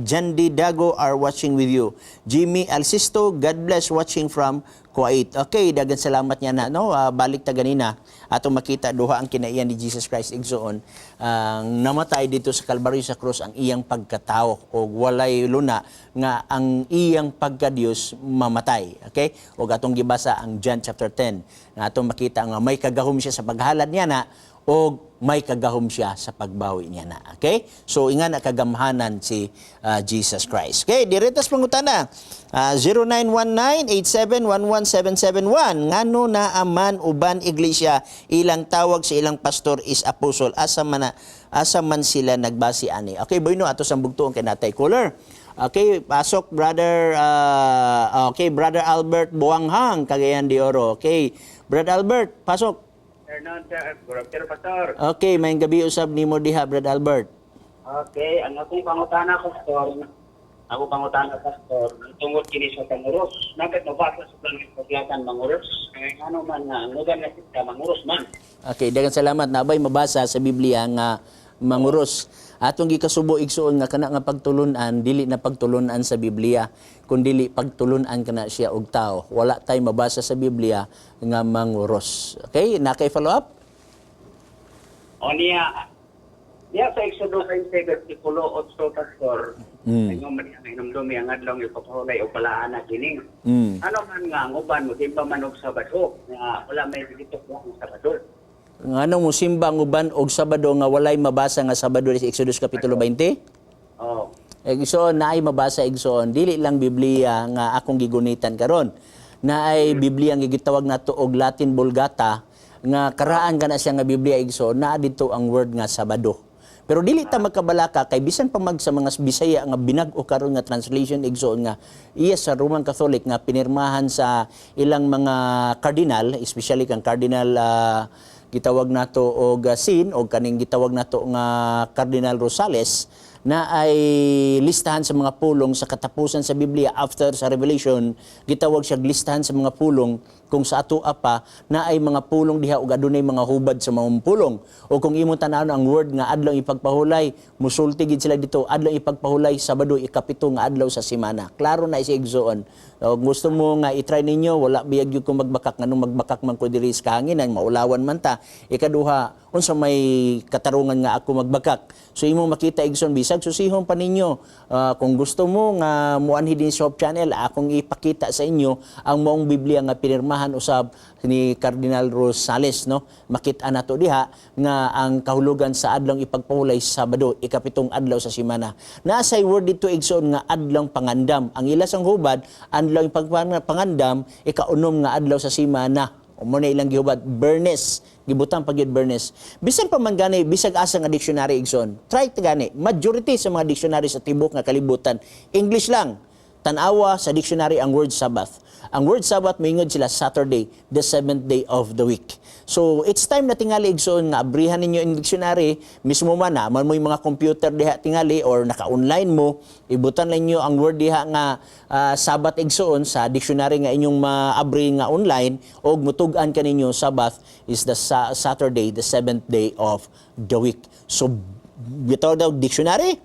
Jandi Dago are watching with you. Jimmy Alsisto, God bless, watching from Kuwait. Okay, dagan salamat niya na, no. Balik ta ganina ato makita duha ang kinaiyan ni Jesus Christ, igsoon. Ang namatay dito sa Kalbaryo sa krus ang iyang pagkatao o walay luna nga ang iyang pagka-Dios mamatay. Okay? O atong gibasa ang John chapter 10 na atong makita nga may kagahom siya sa paghalad niya na. Og may kagahom siya sa pagbawi niya na. Okay? So inga na kagamhanan si Jesus Christ. Okay, diretas pangutana. 0919-8711771. Ngano naa man uban iglesia ilang tawag sa ilang pastor is apostle? Asa man na, asa man sila nagbase ani? Okay, bueno, ato sang bugtuon kay natay caller. Okay, pasok brother, okay, Brother Albert Buanghang, Cagayan de Oro. Okay, Brother Albert, pasok. Afternoon, sir. Good afternoon, Pastor. Okay, maayong gabi usab nimo diha, Brother Albert. Okay, ang akong pangutana, Pastor, ako pangutana, Pastor, tungod kini sa panguros. Bakit mabasa sa planong paglatan manguros? Kaya ano man nga, ang uban na kita, manguros man. Okay, daghang salamat. Nabay mabasa sa Biblia nga manguros? Atong gikasubo, igsuon, nga kana nga pagtulunan dili na pagtulunan sa Biblia, kundi pagtulunan kana siya og tao. Wala tay mabasa sa Biblia nga manguros. Okay, na kay follow up? O niya, niya sa Exodo 20, versikulo 8, Pastor, mm. man ang hinumdumi ang adlaw ipapahulay o palaan na kini. Ano man nga, ang uban mo, di ba man og Sabado, nga wala may gitok ang Sabado. Ngano mo simba ang uban og Sabado nga walay mabasa nga Sabado sa Exodus kapitulo 20? Oh. Igsoon, naay mabasa, igsoon. Dili lang Biblia nga akong gigunitan karon. Naay Biblia nga gitawag nato og Latin Vulgata nga karaan kana siya nga Biblia, igsoon, naa didto ang word nga Sabado. Pero dili ta magkabalaka kay bisan pa mag sa mga Bisaya nga binag-o karon nga translation, igsoon, nga iya sa Roman Catholic nga pinirmahan sa ilang mga cardinal, especially kang Cardinal gitawag nato og Sin og kaning gitawag nato nga Cardinal Rosales, na ay listahan sa mga pulong sa katapusan sa Biblia after sa Revelation. Gitawag siya listahan sa mga pulong. Kung sa ato pa na ay mga pulong diha ug adunay mga hubad sa mga pulong, o kung imong tan-awon ang word nga adlaw ipagpahulay, musulti gid sila dito, adlaw ipagpahulay, Sabado, ikapito nga adlaw sa semana. Klaro na si igsoon. O, gusto mo nga i-try ninyo, wala biyag gyud kung magbakak. Nganong magbakak man ko diri sa kahanginan? Maulawan man ta. Ikaduha, unsa may katarungan nga ako magbakak? So imong makita, igsoon, bisag susihon pa ninyo. Kung gusto mo nga muanhi din sa Hope Channel, akong ipakita sa inyo ang maong Biblia nga pinirmahan usab ni Cardinal Rosales, no? Makita nato diha nga ang kahulugan sa adlong ipagpahulay, Sabado, ikapitong adlaw sa semana. Naasay word dito, igsoon, nga adlong pangandam. Ang ila sang hubad, adlong ipagpangandam, ikaunom nga adlaw sa semana. Mo na ilang gihubad, Bernes. Gibutang pa gyud Bernes. Bisan pa man gani, bisag asa nga dictionary, igsoon. Try ta gani. Majority sa mga dictionary sa tibok nga kalibutan, English lang. Tan-awa sa dictionary ang word Sabbath. Ang word Sabbath, moingon sila Saturday, the seventh day of the week. So it's time na tingali, igsoon, nga abrihan ninyo ang dictionary mismo man na man mo yung mga computer diha tingali or naka-online mo, ibutan ninyo ang word diha nga Sabbath, igsoon, sa dictionary nga inyong maabri nga online og mutug-an kaninyo Sabbath is the Saturday, the seventh day of the week. So bitaw daw dictionary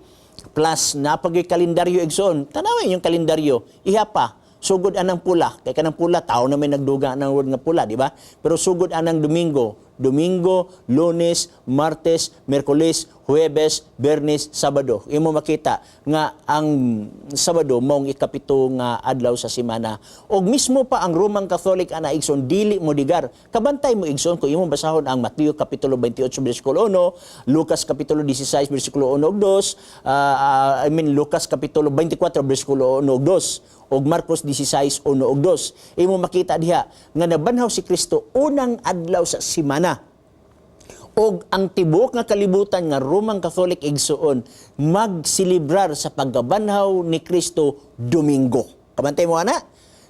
plus napagay kalendaryo, igsoon. Tanawin yung kalendaryo. Iha pa sugod anang pula, kay kanang pula, tao na may nagduga ng word nga pula, di ba? Pero sugod anang Domingo, Domingo, Lunes, Martes, Miyerkules, Huwebes, Biyernes, Sabado. Imo makita nga ang Sabado maong ikapito nga adlaw sa semana. Og mismo pa ang Roman Catholic ana, igsoon, dili mo digar. Kabantay mo, igsoon, kung imong basahon ang Mateo kapitulo 28 bersikulo 1, Lucas kapitulo 16 bersikulo 1 ug 2, I mean Lucas kapitulo 24 bersikulo 1 ug 2 ug Marcos 16 1 ug 2. Imo makita diha nga nabanhaw si Kristo unang adlaw sa semana. Og ang tibuok nga kalibutan nga Roman Catholic, igsuon, magselebrar sa pagkabanhaw ni Kristo Domingo. Kabantay mo ana?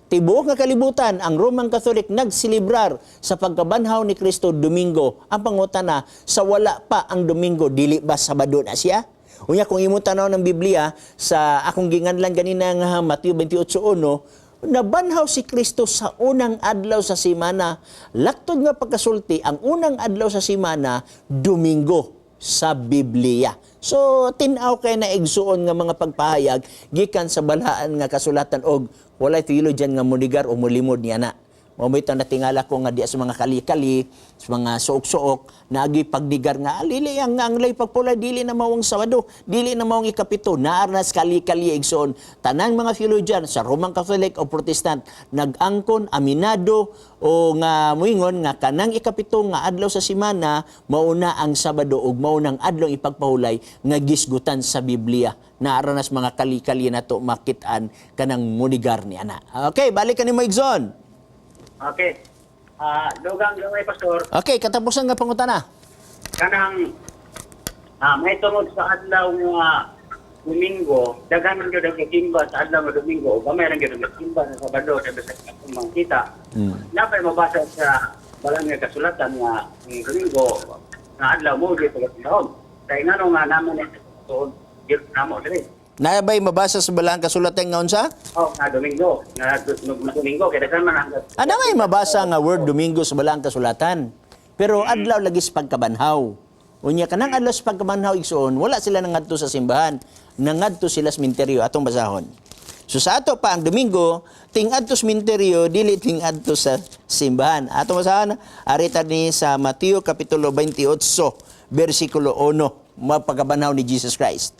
Tibuok nga kalibutan, ang Roman Catholic nagselebrar sa pagkabanhaw ni Kristo Domingo. Ang pangutana, sa wala pa ang Domingo, dili ba Sabado na siya? Unya kung imong tanaw ng Biblia sa akong ginganlan ganina nga Mateo 28:1, nabanhaw si Kristo sa unang adlaw sa semana. Laktod nga pagkasulti, ang unang adlaw sa semana, Domingo sa Biblia. So, tin-aw kay na, igsuon, nga mga pagpahayag gikan sa balaan nga kasulatan og walay theologian nga munigar o mulimod niya na. Mao may itang natingala ko nga diya sa mga kali-kali, sa mga suok-suok, naagi pagdigar nga alili ang lay pagpulay dili na mawang Sabado, dili na mawang ikapito, naarnas kali-kali, igsoon. Tanang mga theologian sa Roman Catholic o Protestant nag-angkon, aminado o nga muingon nga kanang ikapito nga adlaw sa simana mauna ang Sabado ug mao nang adlaw ipagpahulay nga gisgutan sa Biblia. Naaranas mga kali-kali nato makit-an kanang munigar ni ana. Okay, balik ka nimo, igsoon. Okay. Dugang gamay, Pastor. Okay, katapusan nga pangutana. Kanang may tungod sa adlaw nga Domingo, daghan man gyud ang gasimba sa adlaw nga Domingo, o gamay ra gyud ang gasimba sa Sabado sa bisag atong makita. Napay mabasa sa balaan nga kasulatan nga ang Domingo nga adlaw mo gyud pagkasimbahon? Kay ngano nga naman ni tuod gyud namo diri? Naabay mabasa sa balaang kasulatan nga unsa? Oh, nga Domingo, nga Domingo kay daghan man ang Ana may mabasa nga word Domingo sa balaang kasulatan. Pero adlaw lagi sa pagkabanhaw. Unya kanang adlaw sa pagkabanhaw, igsoon, wala sila nangadto sa simbahan, nangadto sila sa minteryo. Atong basahon. So sa ato pa ang Domingo, ting-adto sa minteryo, dili ting-adto sa simbahan. Atong basahon, arita ni sa Mateo kapitulo 28 bersikulo 1, mapagkabanhaw ni Jesus Christ.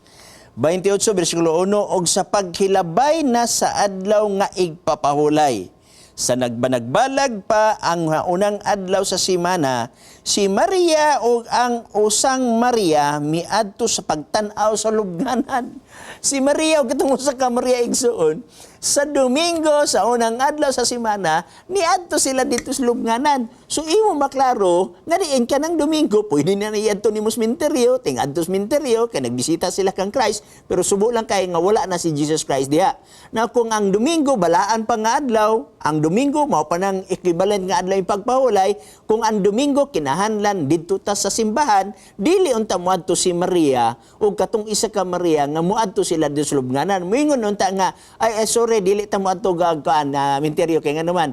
28 bersikulo 1: "Og sa paghilabay na sa adlaw nga igpapahulay, sa nagbanagbalag pa ang unang adlaw sa simana, si Maria ug ang usang Maria miadto sa pagtan-aw sa lubnganan." Si Maria ug katong usa ka Maria, igsuon, sa Domingo sa unang adlaw sa simana, niadto sila dito sa lubnganan. So imo maklaro nga diin ka ng Domingo, pwede na niadto nimo sa minteryo, ting-adto sa minteryo kay nagbisita sila kang Christ, pero subo lang kay nga wala na si Jesus Christ diha. Na kung ang Domingo balaan pa nga adlaw, ang Domingo mao pa nang equivalent nga adlaw yung pagpahulay, kung ang Domingo kinahanglan didto ta sa simbahan, dili unta moadto si Maria ug katong isa ka Maria nga moadto sila dito sa lubnganan. Moingon unta nga ay, sorry, dili ta moadto gagkaan na minteryo kay ngano man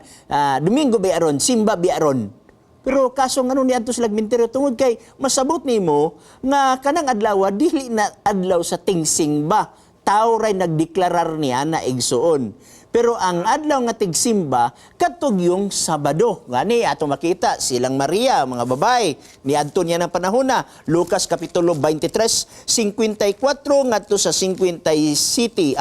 Domingo bi aron, simba bi aron. Pero kaso ngano niadto sila minteryo? Tungod kay masabot nimo nga kanang adlaw dili na adlaw sa tingsingba. Tao ray nagdeklarar niya na, igsuon. Pero ang adlaw nga tigsimba katog yung Sabado. Gani ato makita silang Maria, mga babae, niadto niya ng panahon na Lucas kapitulo 23 54 ngadto sa 50 city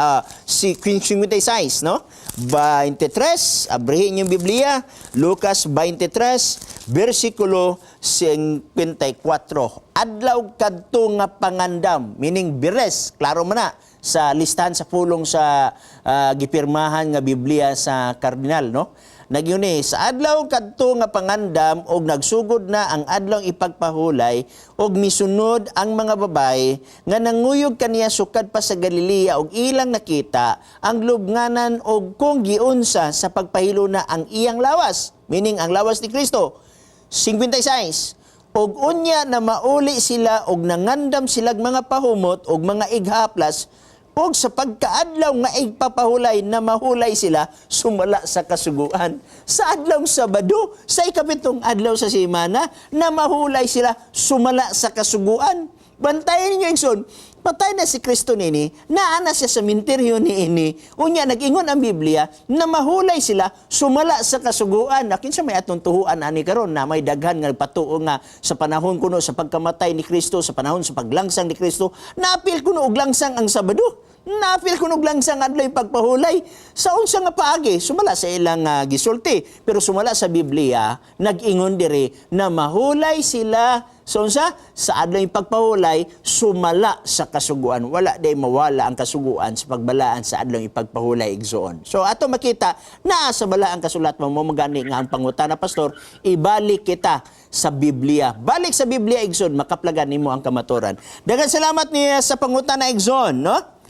si 56, no? 23, abrihin yung Biblia, Lucas 23 bersikulo 54. Adlaw kadto nga pangandam, meaning bires, klaro man na sa listahan sa pulong sa gipirmahan nga Biblia sa kardinal, no? Nagyun eh, sa adlaw kadto nga pangandam og nagsugod na ang adlaw ipagpahulay, og misunod ang mga babae nga nanguyog kaniya sukad pa sa Galilea og ilang nakita ang lubnganan og kung giunsa sa pagpahilo na ang iyang lawas, meaning ang lawas ni Kristo. 56: "Og unya na mauli sila og nangandam silag mga pahumot og mga ighaplas, og sa pagkaadlaw nga igpapahulay na mahulay sila sumala sa kasuguan." Sa adlaw Sabado, sa ikapitong adlaw sa semana, na mahulay sila sumala sa kasuguan. Bantayan ninyo, igsoon, patay na si Kristo nini, naa na siya sa minteryo niini, unya nag-ingon ang Biblia na mahulay sila sumala sa kasuguan. Na kinsa may atong tuhuan ani karon na may daghan nga nagpatuo nga sa panahon kuno sa pagkamatay ni Kristo, sa panahon sa paglangsang ni Kristo, naapil kuno og langsang ang Sabado. Naapil kuno og langsang adlaw pagpahulay. Sa unsa nga paagi? Sumala sa ilang gisulti. Pero sumala sa Biblia, nag-ingon diri na mahulay sila sa unsa? Sa adlaw pagpahulay, sumala sa kasuguan. Wala day mawala ang kasuguan sa pagbalaan sa adlaw ipagpahulay, igsoon. So ato makita naa sa balaang kasulat mo mo magani nga ang pangutana, Pastor, ibalik kita sa Biblia. Balik sa Biblia, igsoon, makaplagan nimo ang kamaturan. Daghang salamat niya sa pangutana, igsoon, no?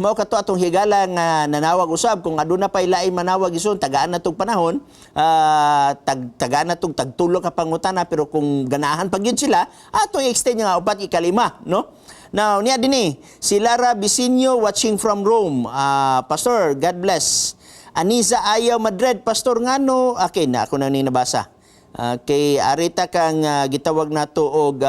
Mao kato atong higala nga nanawag usab. Kung aduna pay lain manawag, igsoon, tagaan na tong panahon, tagaan na tong tagtulo ka pangutana, pero kung ganahan pag yun sila, ato i-extend nga upat, ikalima, no? Now niya dinhi si Lara Bisinyo, watching from Rome. Pastor, God bless. Anisa Ayaw Madrid, Pastor, ngano, okay na ako na ni nabasa. Kay arita kang gitawag nato og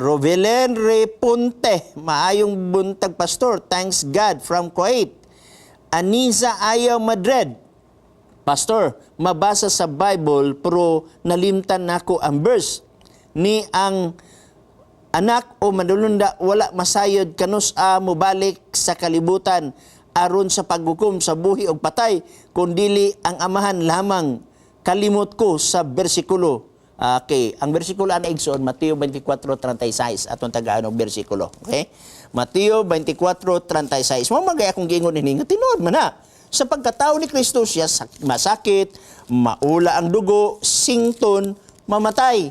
Rovelen Reponte, "Maayong buntag, Pastor. Thanks God from Kuwait." Anisa Ayaw Madrid. Pastor, mabasa sa Bible pero nalimtan nako ang verse. Ni ang anak o manulunda wala masayod kanus-a mobalik sa kalibutan aron sa paghukom sa buhi og patay, kundili ang Amahan lamang. Kalimot ko sa bersikulo. Okay, ang bersikulo ana, igsoon, Mateo 24:36 atong tagaan og bersikulo. Okay? Mateo 24:36. Mao magay akong giingon ini nga tinuod man na. Sa pagkatao ni Kristo siya masakit, maula ang dugo, sington, mamatay.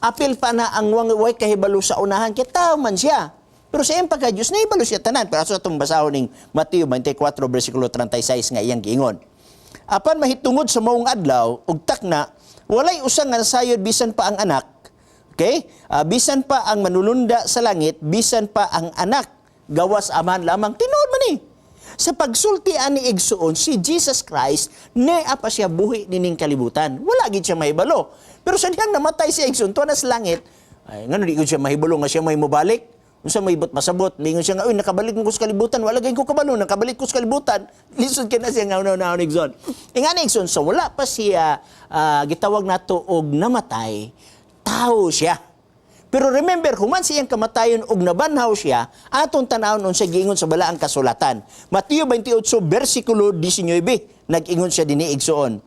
Apil pa na ang way kahibalo sa unahan kay tao man siya. Pero sa iyang pagka-Diyos, nahibalo siya tanan. Pero sa atong basahon ning Mateo 24 versikulo 36 nga iyang giingon. Apan mahitungod sa maong adlaw ug takna, walay usa nga nasayod bisan pa ang anak. Okay? Bisan pa ang manulunda sa langit, bisan pa ang anak, gawas Amahan lamang. Tinuod man ni. Sa pagsulti ani, igsuon, si Jesus Christ, naa pa siya buhi nining kalibutan. Wala gid siya mahibalo. Pero sa dihang namatay siya, igsuon, tuwa na sa langit, ay, ngano di gud siya mahibalo nga siya may mobalik? Unsa may ibot masabot? Mingon siya nga, "Uy, nakabalik ko sa kalibutan, wala gay ko kabalo, nakabalik ko sa kalibutan." Lisod kay na siya nga una-una, igsoon. Ingani, igsoon, so wala pa siya gitawag nato og namatay, tao siya. Pero remember, human siyang kamatayon og nabanhaw siya, atong tanawon unsa giingon sa balaang kasulatan. Mateo 28 versikulo 19, nag-ingon siya dinhi, igsoon.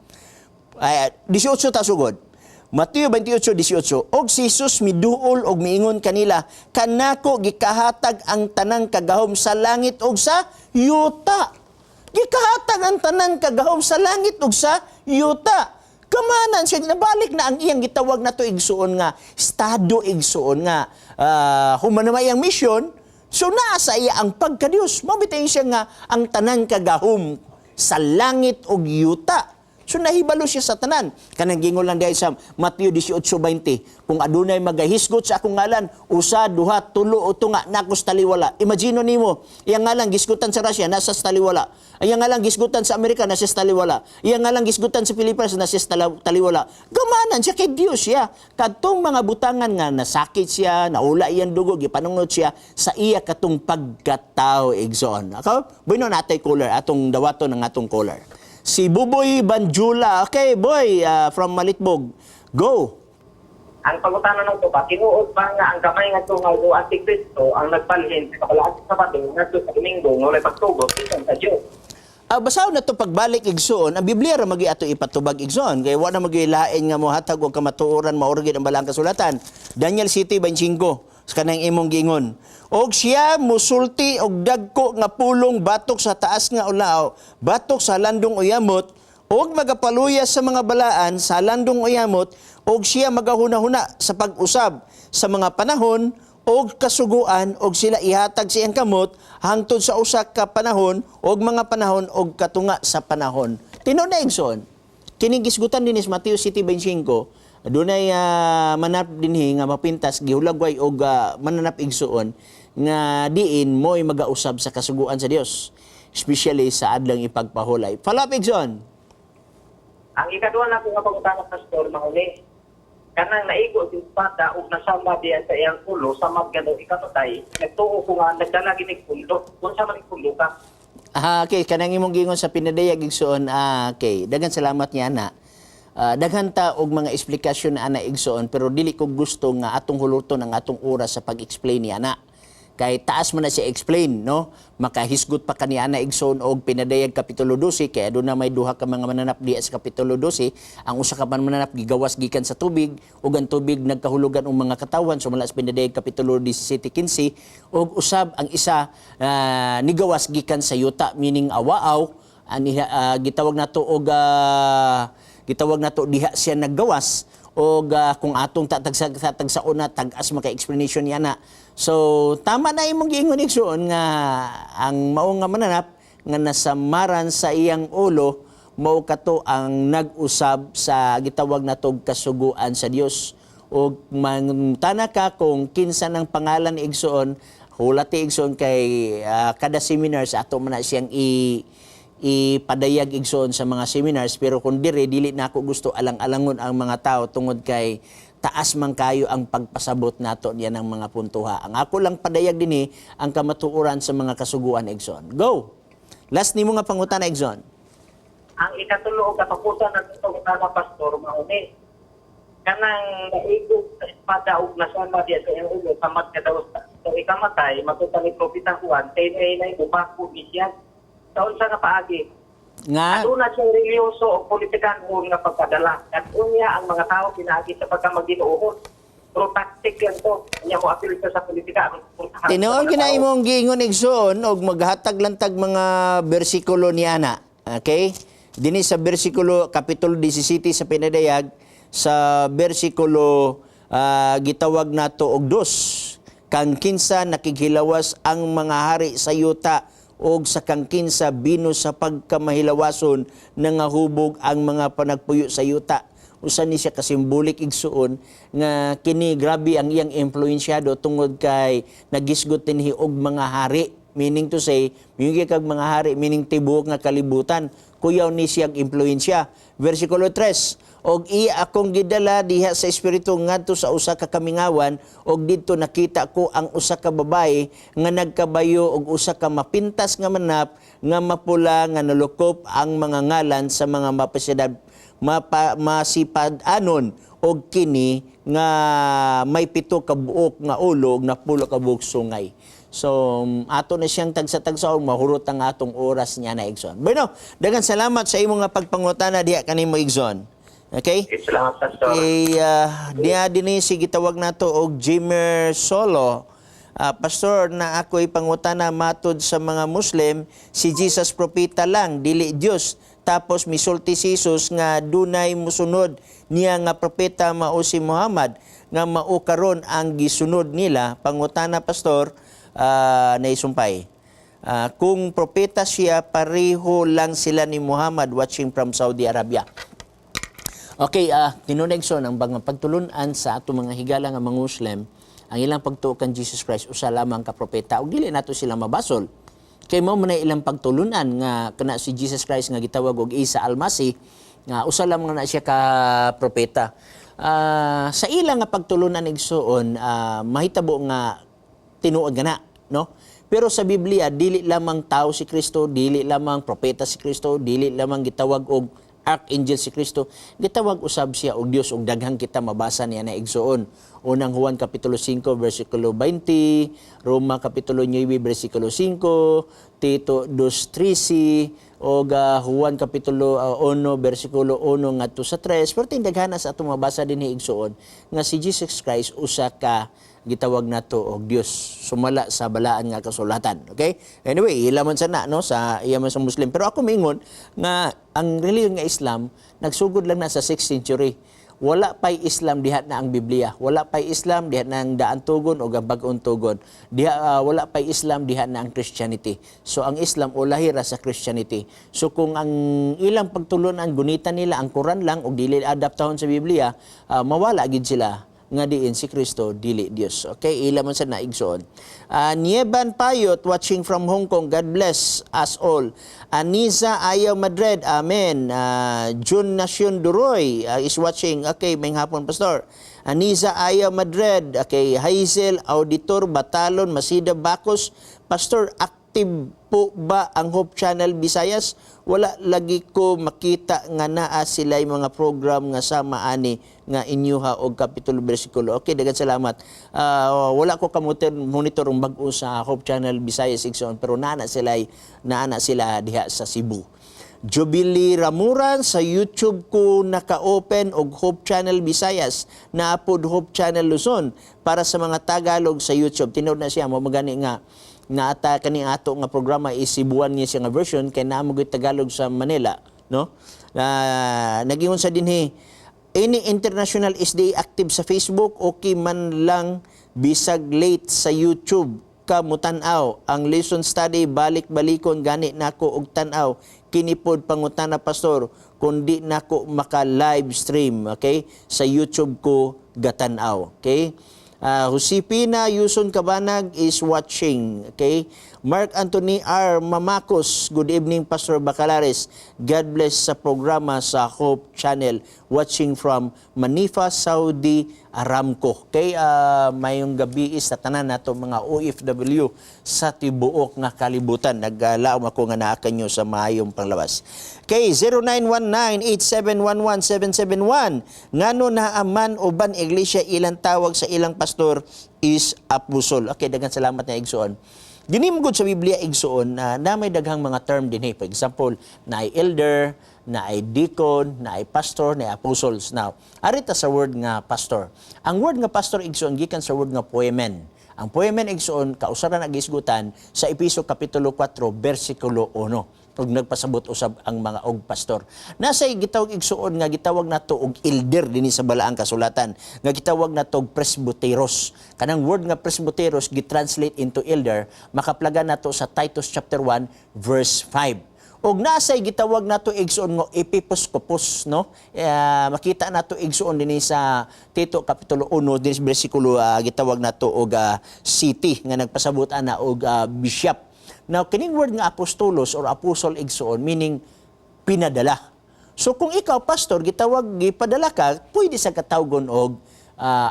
Ay, 18 ta sugod. Mateo 28:18, "Og si Jesus miduol og miingon kanila, 'Kanako gikahatag ang tanang kagahom sa langit ug sa yuta.'" Gikahatag ang tanang kagahom sa langit ug sa yuta. Kamanan siya, nabalik na ang iyang gitawag na to, igsuon, nga estado, igsuon, nga human na iyang mission, so naa sa iya ang pagka-Dios. Mabitayin siya nga ang tanang kagahom sa langit ug yuta. So nahibalo siya sa tanan. Kanang gingon lang dahil sa Mateo 18:20, "Kung adunay magahisgot sa akong ngalan, usa, duha, tulo o tunga, nako sa taliwala." Imagine nimo, iyang ngalan gisgutan sa Russia, nasa sa taliwala. Iyang ngalan gisgutan sa Amerika, nasa sa taliwala. Iyang ngalan gisgutan sa Pilipinas, nasa sa taliwala. Gamanan siya kay Dios siya. Kadtong mga butangan nga nasakit siya, naula iyang dugo, gipanungot siya sa iya katong pagkatao, igsoon. Ako, bueno, natay caller, atong dawaton ang atong caller. Si Buboy Banjula. Okay, boy, from Malitbog. Go. Ang pangutana ng ba, tinuod ba nga ang gamay nga tungaw o Antikristo ang nagbalhin sa kabalaan sa Sabado ngadto sa Domingo nga walay pagtugot bisan sa Dios? Basahon na to pagbalik, igsoon. Ang Biblia ra magi ato ipatubag, igsoon. Kay wa na magi lain nga mohatag og kamatuoran, mao ra gid ang balaang kasulatan. Daniel 7:25 sa kanang imong giingon. "Og siya musulti og dagko nga pulong batok sa taas nga ulao, batok sa landong uyamot, og magapaluya sa mga balaan sa landong uyamot, og siya magahuna-huna sa pag-usab sa mga panahon og kasuguan, og sila ihatag sa iyang kamot hangtod sa usa ka panahon og mga panahon og katunga sa panahon." Tinuod na, igsoon. Kining gisgutan din is Mateo 7:25. Dunay mananap dinhi nga mapintas gihulagway og mananap, igsuon, nga diin mo'y magausab sa kasuguan sa Dios, especially sa adlang ipagpahulay. Follow up, igsoon. Ang ikaduha na nga pangutana, Pastor, mao ni kanang naigo si espada ug nasama diyan sa iyang ulo sa daw ikamatay, nagtuo ko nga nagdala gini pundo. Kung sa man pundo ka? Ah, okay, kanang imong giingon sa pinadayag, igsoon. Ah, okay. Daghan salamat niya na. Daghan ta og mga eksplikasyon na ana, igsoon, pero dili ko gusto nga atong huluton ang atong oras sa pag-explain niya na. Kay taas man na siya explain, no? Makahisgot pa kani ana, igsoon, og Pinadayag kapitulo 12 kay aduna may duha ka mga mananap diya sa kapitulo 12. Ang usa ka man mananap gigawas gikan sa tubig ug ang tubig nagkahulugan og mga katawan sumala sa Pinadayag kapitulo 17:15, ug usab ang isa nigawas gikan sa yuta, meaning awaaw ani, gitawag nato diha siya naggawas og kung atong tatagsa tatagsaon na tag-as maka explanation niya na. So tama na imong giingon, igsoon, nga ang mao nga mananap nga nasamaran sa iyang ulo mao kato ang nag-usab sa gitawag natog kasuguan sa Dios. Og mangutana ka kung kinsa ng pangalan, igsoon, hulati, igsoon, kay kada seminars ato man na siyang ipadayag, igsoon, sa mga seminars, pero kung dire dili na ako gusto alang-alangon ang mga tao tungod kay taas man kayo ang pagpasabot nato niya ng mga puntuha. Ang ako lang padayag dinhi ang kamatuoran sa mga kasuguan, igsoon. Go. Last nimo nga pangutana, igsoon. Ang ikatulo og katapusan ng pangutana, Pastor, mao ni kanang naigog sa espada ug nasama diya sa iyang ulo samad ka daw sa ikamatay matud ni Propeta Juan kay nay bumako ni siya sa unsa nga paagi? Nga Aduna siyang relihiyoso o politikanhon nga pagkadala. At unya ang mga tao pinaagi sa pagkamaginoohon. Pero tactic lang to. Unya mo apil siya sa politika aron suportahan sa Tinuod mga gina tao. imong giingon, igsoon, og maghatag lang tag mga bersikulo niya na. Okay? Dinhi sa bersikulo kapitulo 17 sa Pinadayag sa bersikulo gitawag nato og dos, kang kinsa nakighilawas ang mga hari sa yuta og sa kang kinsa bino sa pagkamahilawason nangahubog ang mga panagpuyo sa yuta. Usa ni siya kasimbolik, igsuon, nga kini grabe ang iyang impluensyado tungod kay nagisgot dinhi og mga hari, meaning to say miyugi kag mga hari, meaning tibuok nga kalibutan kuyaw ni siyang impluensya. Versikulo 3, og iya akong gidala diha sa espiritu ngadto sa usa ka kamingawan, og didto nakita ko ang usa ka babae nga nagkabayo og usa ka mapintas nga manap nga mapula nga nalukop ang mga ngalan sa mga mapasyadad masipad-anon, og kini nga may 7 ka buok nga ulo ug 10 ka buok sungay. So ato na siyang tagsa-tagsaon, mahurot ang atong oras niya na, igsoon. Bueno, daghang salamat sa imong nga pagpangutana diha kanimo, igsoon. Okay? Okay, salamat, Pastor. Kay diha dinhi si gitawag nato og Jimmer Solo. Pastor, na ako'y pangutana, matod sa mga Muslim, si Jesus propeta lang, dili Dios. Tapos misulti si Jesus nga dunay musunod niya nga propeta, mao si Muhammad, nga mao karon ang gisunod nila. Pangutana, Pastor, naisumpay. Kung propeta siya, pareho lang sila ni Muhammad. Watching from Saudi Arabia. Okay, tinuod, igsoon, ang mga pagtulunan sa atong mga higala nga mga Muslim, ang ilang pagtuo kan Jesus Christ usa lamang ka propeta ug dili nato sila mabasol. Kay mao man ay ilang pagtulunan nga kana si Jesus Christ nga gitawag og Isa Almasi nga usa lamang na siya ka propeta. Sa ilang nga pagtulunan, igsuon, mahitabo nga tinuod nga na, no? Pero sa Biblia, dili lamang tao si Kristo, dili lamang propeta si Kristo, dili lamang gitawag og archangel si Kristo, gitawag usab siya og Dios og daghang kita mabasa niya na, igsuon. Unang Juan kapitulo 5 versikulo 20, Roma kapitulo 9 versikulo 5, Tito 2:13 og Juan kapitulo 1 versikulo 1 ngadto sa 3. Pero tindaghana sa atong mabasa dinhi, igsuon, nga si Jesus Christ usa ka gitawag nato og Dios sumala sa balaan nga kasulatan. Okay? Anyway, ila man sa na no sa iya man sa Muslim. Pero ako mingon nga ang relihiyon nga Islam nagsugod lang na sa 6th century. Wala pa'y Islam diha na ang Biblia. Wala pa'y Islam diha na ang Daan Tugon o ang Bag-ong Tugon. Diha wala pa'y Islam diha na ang Christianity. So ang Islam ulahi ra sa Christianity. So kung ang ilang pagtulunan gunitan nila ang Quran lang og dili adaptahon sa Biblia, mawala gid sila nga diin si Kristo dili Dios. Okay, ila man sa na, igsoon. Nieban Payot watching from Hong Kong. God bless us all. Anisa Ayaw Madrid. Amen. June Nacion Duroy is watching. Okay, may hapon, Pastor. Anisa Ayaw Madrid. Okay, Hazel Auditor Batalon Masida Bacos. Pastor, active po ba ang Hope Channel Visayas? Wala lagi ko makita nga naa sila mga program nga sama ani nga inyuha og kapitulo bersikulo. Okay, daghang salamat. Wala ko kamuter monitor ang bag-o sa Hope Channel Visayas, igsoon, pero naa na sila diha sa Cebu. Jubilee Ramuran, sa YouTube ko naka-open og Hope Channel Visayas, naapod Hope Channel Luzon para sa mga Tagalog sa YouTube. Tinuod na siya mo magani nga naata kani ato nga programa is Cebuan niya siya nga version kay naa mo gyud Tagalog sa Manila, no? Nagingon sa dinhi, any international SDA active sa Facebook? Okay man lang bisag late sa YouTube ka mutan-aw. Ang lesson study balik-balikon gani nako og tan-aw. Kini pod pangutana, Pastor, kundi nako maka live stream, okay, sa YouTube ko gatan-aw. Okay. Josepina Yuson Cabanag is watching. Okay? Mark Anthony R. Mamakos, good evening, Pastor Bacalares. God bless sa programa sa Hope Channel. Watching from Manifa, Saudi Aramco. Okay, mayong gabi is sa tanan nato mga OFW sa tibuok nga kalibutan. Naglaom ako nga naa kanyo sa maayong panglawas. Okay, 0919-8711771. Ngano na aman uban iglesia ilang tawag sa ilang pastor is apostol? Okay, daghang salamat na, igsoon. Dini mo gud sa Biblia, igsoon, na may daghang mga term din eh. For example, naay elder, naay deacon, naay pastor, naay apostles. Now, arita sa word nga pastor. Ang word nga pastor, igsoon, gikan sa word nga poemen. Ang poemen, igsoon, kausaran ang gisgutan sa Epeso kapitulo 4 bersikulo 1 ug nagpasabot usab ang mga og pastor. Nasa gitawag, igsuon, nga gitawag nato og elder dinhi sa Balaang Kasulatan, nga gitawag nato og presbyteros. Kanang word nga presbyteros gitranslate into elder, makaplaga nato sa Titus chapter 1 verse 5. Og nasay gitawag nato, igsuon, nga episkopos, no? Eh, makita nato, igsuon, dinhi sa Tito kapitulo 1 dinhi sa bersikulo gitawag nato og city nga nagpasabot ana og bishop. Now, kining word nga apostolos or apostle, igsuon, meaning pinadala. So kung ikaw pastor, gitawag gipadala ka, pwede sa katawgon og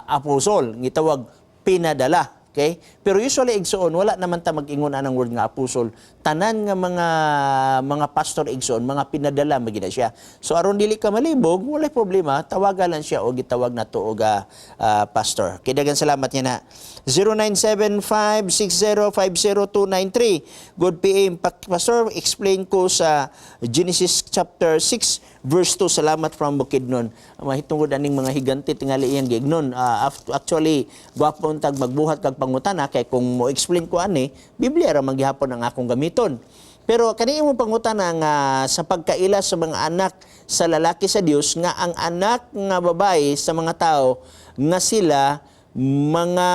apostle, gitawag pinadala. Okay? Pero usually, igsuon, wala naman ta mag-ingon anang word nga apostle. Tanan nga mga pastor, igsuon, mga pinadala magina siya. So aron dili ka malibog, walay problema, tawagan lang siya o gitawag nato og pastor. Kay daghang salamat niya na. 0975-6050293. Good PM, Pastor, explain ko sa Genesis chapter 6 verse 2. Salamat from Bukidnon. Mahitungod aning mga higante tingali iyang giignon. Actually, gwapo tag magbuhat kag pangutana kay kung mo explain ko ani, Biblia ra man gihapon ang akong gamiton. Pero kani imong pangutana nga sa pagkaila sa mga anak sa lalaki sa Dios nga ang anak nga babae sa mga tao nga sila mga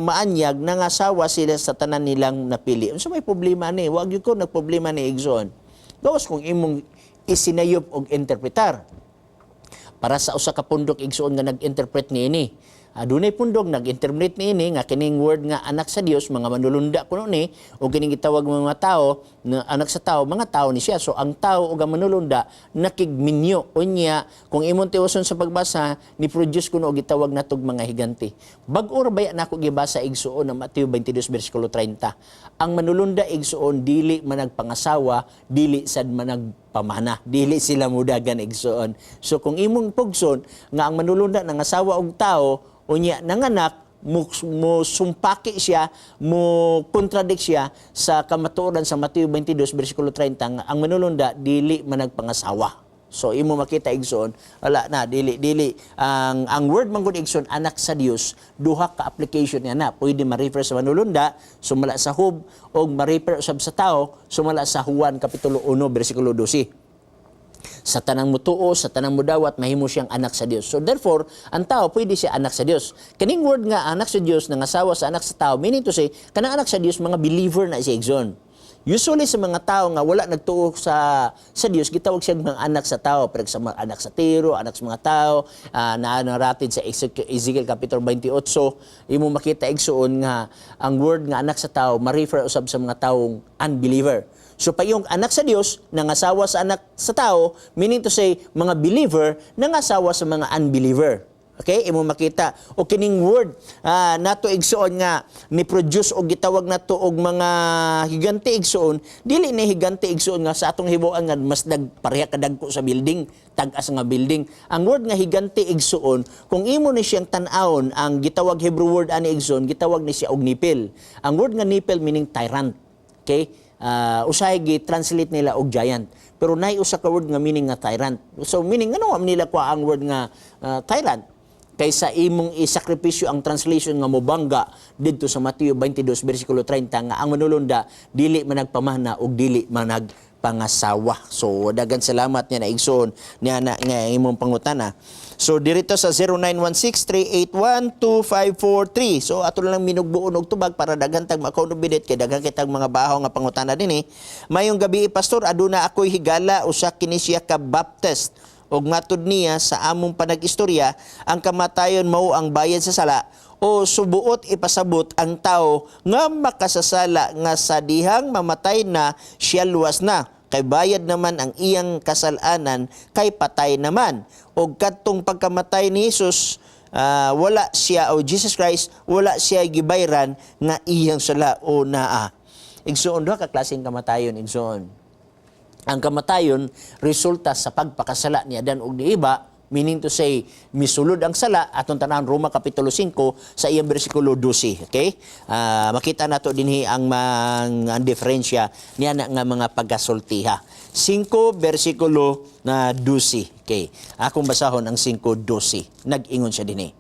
maanyag, nangasawa sila sa tanan nilang napili. Unsa may problema ni? Wag gyud ko nagproblema ni, igsoon. Gawas kung imong isinayop og interpretar. Para sa usa ka pundok, igsoon, nga nag-interpret niini. Adunay pundok nag-interpret niini nga kining word nga anak sa Dios mga manulunda kuno ni o kining gitawag mga tao na anak sa tao, mga tao ni siya. So ang tao ug ang manulunda nakigminyo. Unya kung imong tiwason sa pagbasa, ni produce kuno og gitawag natog mga higante. Bag-o ra baya nako gibasa, igsuon, ang Mateo 22 bersikulo 30. Ang manulunda, igsuon, dili managpangasawa, dili sad managpamana, dili sila mudagan, igsuon. So kung imong pugson nga ang manulunda nangasawa og tao, unya nanganak, mo sumpaki siya, mo contradict siya sa kamatuoran sa Mateo 22 bersikulo 30 nga ang manulunda dili managpangasawa. So imo makita, igsoon, wala na dili dili ang word man gud, igsoon, anak sa Dios, duha ka application niya na pwede ma-refer sa manulunda sumala sa Job o ma-refer usab sa tao sumala sa Juan kapitulo 1 bersikulo 12, sa tanang mutuo, sa tanang mudawat, mahimo siyang anak sa Dios. So therefore, ang tao pwede siya anak sa Dios. Kining word nga anak sa Dios nangasawa sa anak sa tao, meaning to say, kanang anak sa Dios mga believer na si, igsoon. Usually sa mga tao nga wala nagtuo sa Dios, gitawag siya mga anak sa tao, pero sa mga anak sa tiro, anak sa mga tao, na naratid sa Ezekiel kapitulo 28, imo makita, igsoon, nga ang word nga anak sa tao ma-refer usab sa mga taong unbeliever. So pa yung anak sa Dios nangasawa sa anak sa tao, meaning to say mga believer nangasawa sa mga unbeliever. Okay, imo makita o kining word nato, igsuon, nga ni produce og gitawag nato og mga higante, igsuon, dili ni higante, igsuon, nga sa atong hibuan nga mas nagpareha kadagko sa building, tag-as nga building. Ang word nga higante, igsuon, kung imo ni siyang tan-awon, ang gitawag Hebrew word ani, igsuon, gitawag ni siya og nipil. Ang word nga nipil meaning tyrant. Okay? Usahay gi-translate nila og giant. Pero nay usa ka word nga meaning nga tyrant. So meaning ano man nila kuha ang word nga tyrant? Kaysa imong isakripisyo ang translation nga mobangga didto sa Mateo 22 bersikulo 30 nga ang manulunda dili managpamana ug dili managpangasawa. So dagan salamat niya na, igsoon, niya na nga imong pangutana. So dirito sa 0916-381-2543. So ato lang minugbuon og tubag para daghan tag makonobidit kay daghan kitag mga bahaw nga pangutana dinhi. Mayong gabi, pastor, aduna ako'y higala, usa kini siya ka Baptist. Og matud niya sa among panag-istorya, ang kamatayon mao ang bayad sa sala o subuot ipasabot ang tao nga makasasala nga sa dihang mamatay na siya, luwas na kay bayad naman ang iyang kasalanan kay patay naman. Og kadtong pagkamatay ni Jesus, wala siya o Jesus Christ, wala siya gibayran nga iyang sala o naa. Igsuon, duha ka klaseng kamatayon, igsuon. Ang kamatayon resulta sa pagpakasala ni Adan ug ni Eva, meaning to say misulod ang sala. Atong tan-awon Roma kapitulo 5 sa iyang bersikulo 12, okay? Makita nato dinhi ang diferensya niya na nga mga pagkasultiha. 5 bersikulo na 12, okay? Akong basahon ang 5:12. Nag-ingon siya dinhi: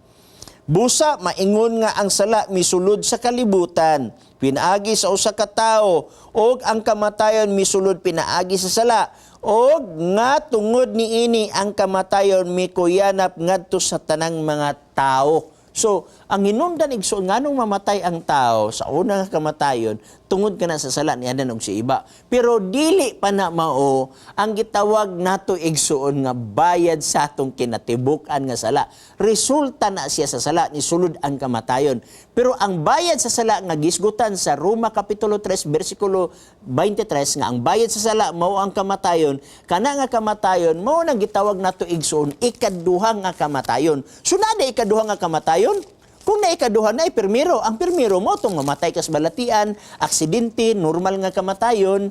"Busa maingon nga ang sala misulod sa kalibutan pinaagi sa usa ka tawo, ug ang kamatayon misulod pinaagi sa sala, ug nga tungod niini ang kamatayon mikuyanap ngadto sa tanang mga tao." So, ang hinungdan, igsoon, nganong mamatay ang tao sa una nga kamatayon, tungod kana sa sala ni Adan ug si Eva. Pero dili pa na mao ang gitawag nato, igsuon, nga bayad sa atong kinatibuk-an nga sala. Resulta na siya sa sala, ni sulod ang kamatayon. Pero ang bayad sa sala nga gisgutan sa Roma kapitulo 3 bersikulo 23 nga ang bayad sa sala mao ang kamatayon, kana nga kamatayon mao nang gitawag nato, igsuon, ikaduha nga kamatayon. So naa na ikaduha nga kamatayon? Kung na ikaduha na pirmiro, ang pirmiro mao tong mamatay kas balatian, aksidente, normal nga kamatayon,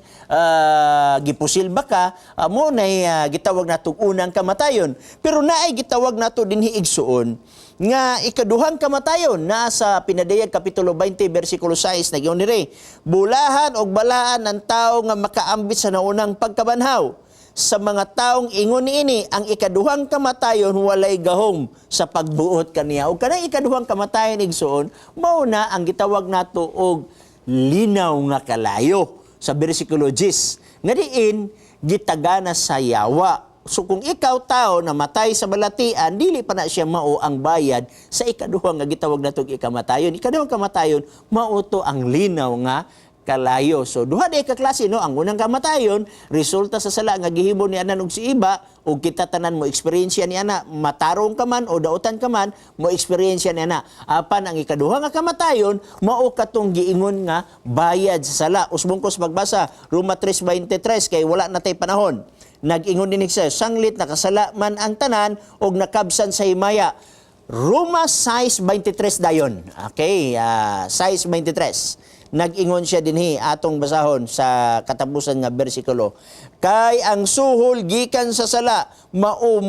gipusil ba ka, mao na gitawag natong unang kamatayon. Pero naay gitawag nato dinhi, igsuon, nga ikaduhang kamatayon na sa Pinadayag kapitulo 20 bersikulo 6. Nag-ingon diri, "Bulahan og balaan ang tao nga makaambit sa naunang pagkabanhaw. Sa mga taong ingon niini, ang ikaduhang kamatayon walay gahom sa pagbuot kaniya." Ug kanang ikaduhang kamatayon, igsuon, mao na ang gitawag nato og linaw nga kalayo sa bersikulo 10 nga diin gitagana sa yawa. So kung ikaw tao namatay sa balatian, dili pa na siya mao ang bayad sa ikaduha nga gitawag natong ikamatayon. Ikaduhang kamatayon mao to ang linaw nga kalayo. So duha di ka klase, no? Ang unang kamatayon resulta sa sala nga gihimo ni Adan ug si Eva, ug kita tanan mo eksperyensya ni ana, matarong ka man o dautan ka man, mo eksperyensya ni ana. Apan ang ikaduha nga kamatayon mao katong giingon nga bayad sa sala. Usbong ko sa pagbasa Roma 3:23 kay wala na tay panahon. Nag-ingon din siya, "Sanglit nakasala man ang tanan og nakabsan sa himaya." Roma 6:23 dayon. Okay, 6:23. Nag-ingon siya dinhi, atong basahon sa katapusan nga bersikulo. "Kay ang suhol gikan sa sala mao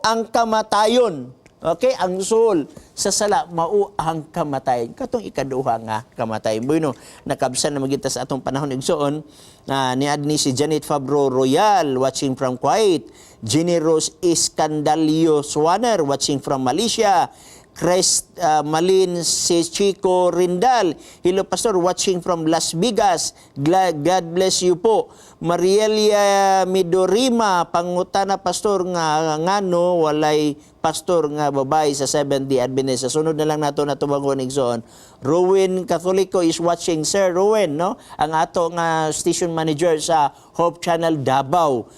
ang kamatayon." Okay, ang suhol sa sala mao ang kamatayon. Katong ikaduha nga kamatayon. Bueno, nakabsan na magita sa atong panahon, igsoon. Niadni si Janet Fabro Royal watching from Kuwait. Jenny Rose Escandalio Swanner watching from Malaysia. Chris Malin si Chico Rindal. "Hello, Pastor, watching from Las Vegas. God bless you po." Marielia Midorima, "Pangutana, Pastor, nga ngano walay pastor nga babae sa Seventh-day Adventist?" Sa sunod na lang nato natubangon, igsoon. Ruwin Catolico is watching. Sir Ruwin, no? Ang ato nga station manager sa Hope Channel Davao.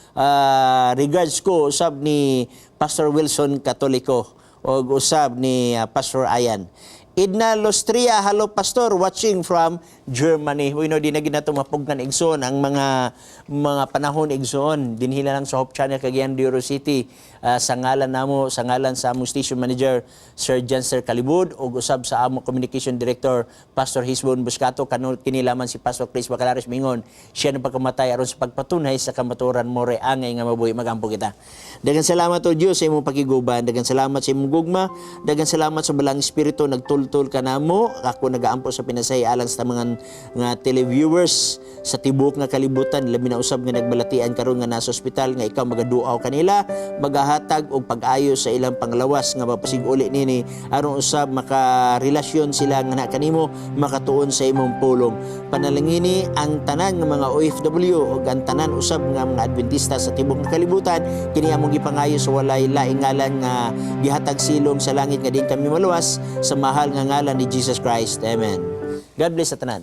Regards ko usab ni Pastor Wilson Catolico o usab ni Pastor Ayan. Idna Lostria, "Hello, Pastor, watching from Germany." Uy, no, di na ginato mapugnan, igsoon, ang mga panahon, igsoon. Dinhi lang sa Hope Channel Cagayan de Oro City. Sa ngalan namo, sa ngalan sa among station manager Sir Janser Calibud ug usab sa among communication director Pastor Hisbon Buscato, kanon kinilaman si Pastor Chris Bacalares mingon, siya na pagkamatay aron sa pagpatunay sa kamatuoran, mao ray angay nga mabuhi. Magampo kita. Daghang salamat o Dios sa imong pakiguban, daghang salamat sa imong gugma, daghang salamat sa Balaang Espiritu nagtultol kanamo. Ako nagaampo sa pinasay alang sa mga nga televiewers sa tibuok nga kalibutan, labi na usab nga nagbalatian karon nga nasa ospital, nga ikaw magaduaw kanila, magahatag og pag-ayo sa ilang panglawas nga mapasig-uli nini aron usab makarelasyon sila nga na kanimo, makatuon sa imong pulong. Panalangini ang tanan nga mga OFW ug ang tanan usab nga mga Adventista sa tibuok nga kalibutan. Kini among gipangayo sa walay laing ngalan nga gihatag silong sa langit nga din kami maluwas, sa mahal nga ngalan ni Jesus Christ. Amen. God bless sa tanan.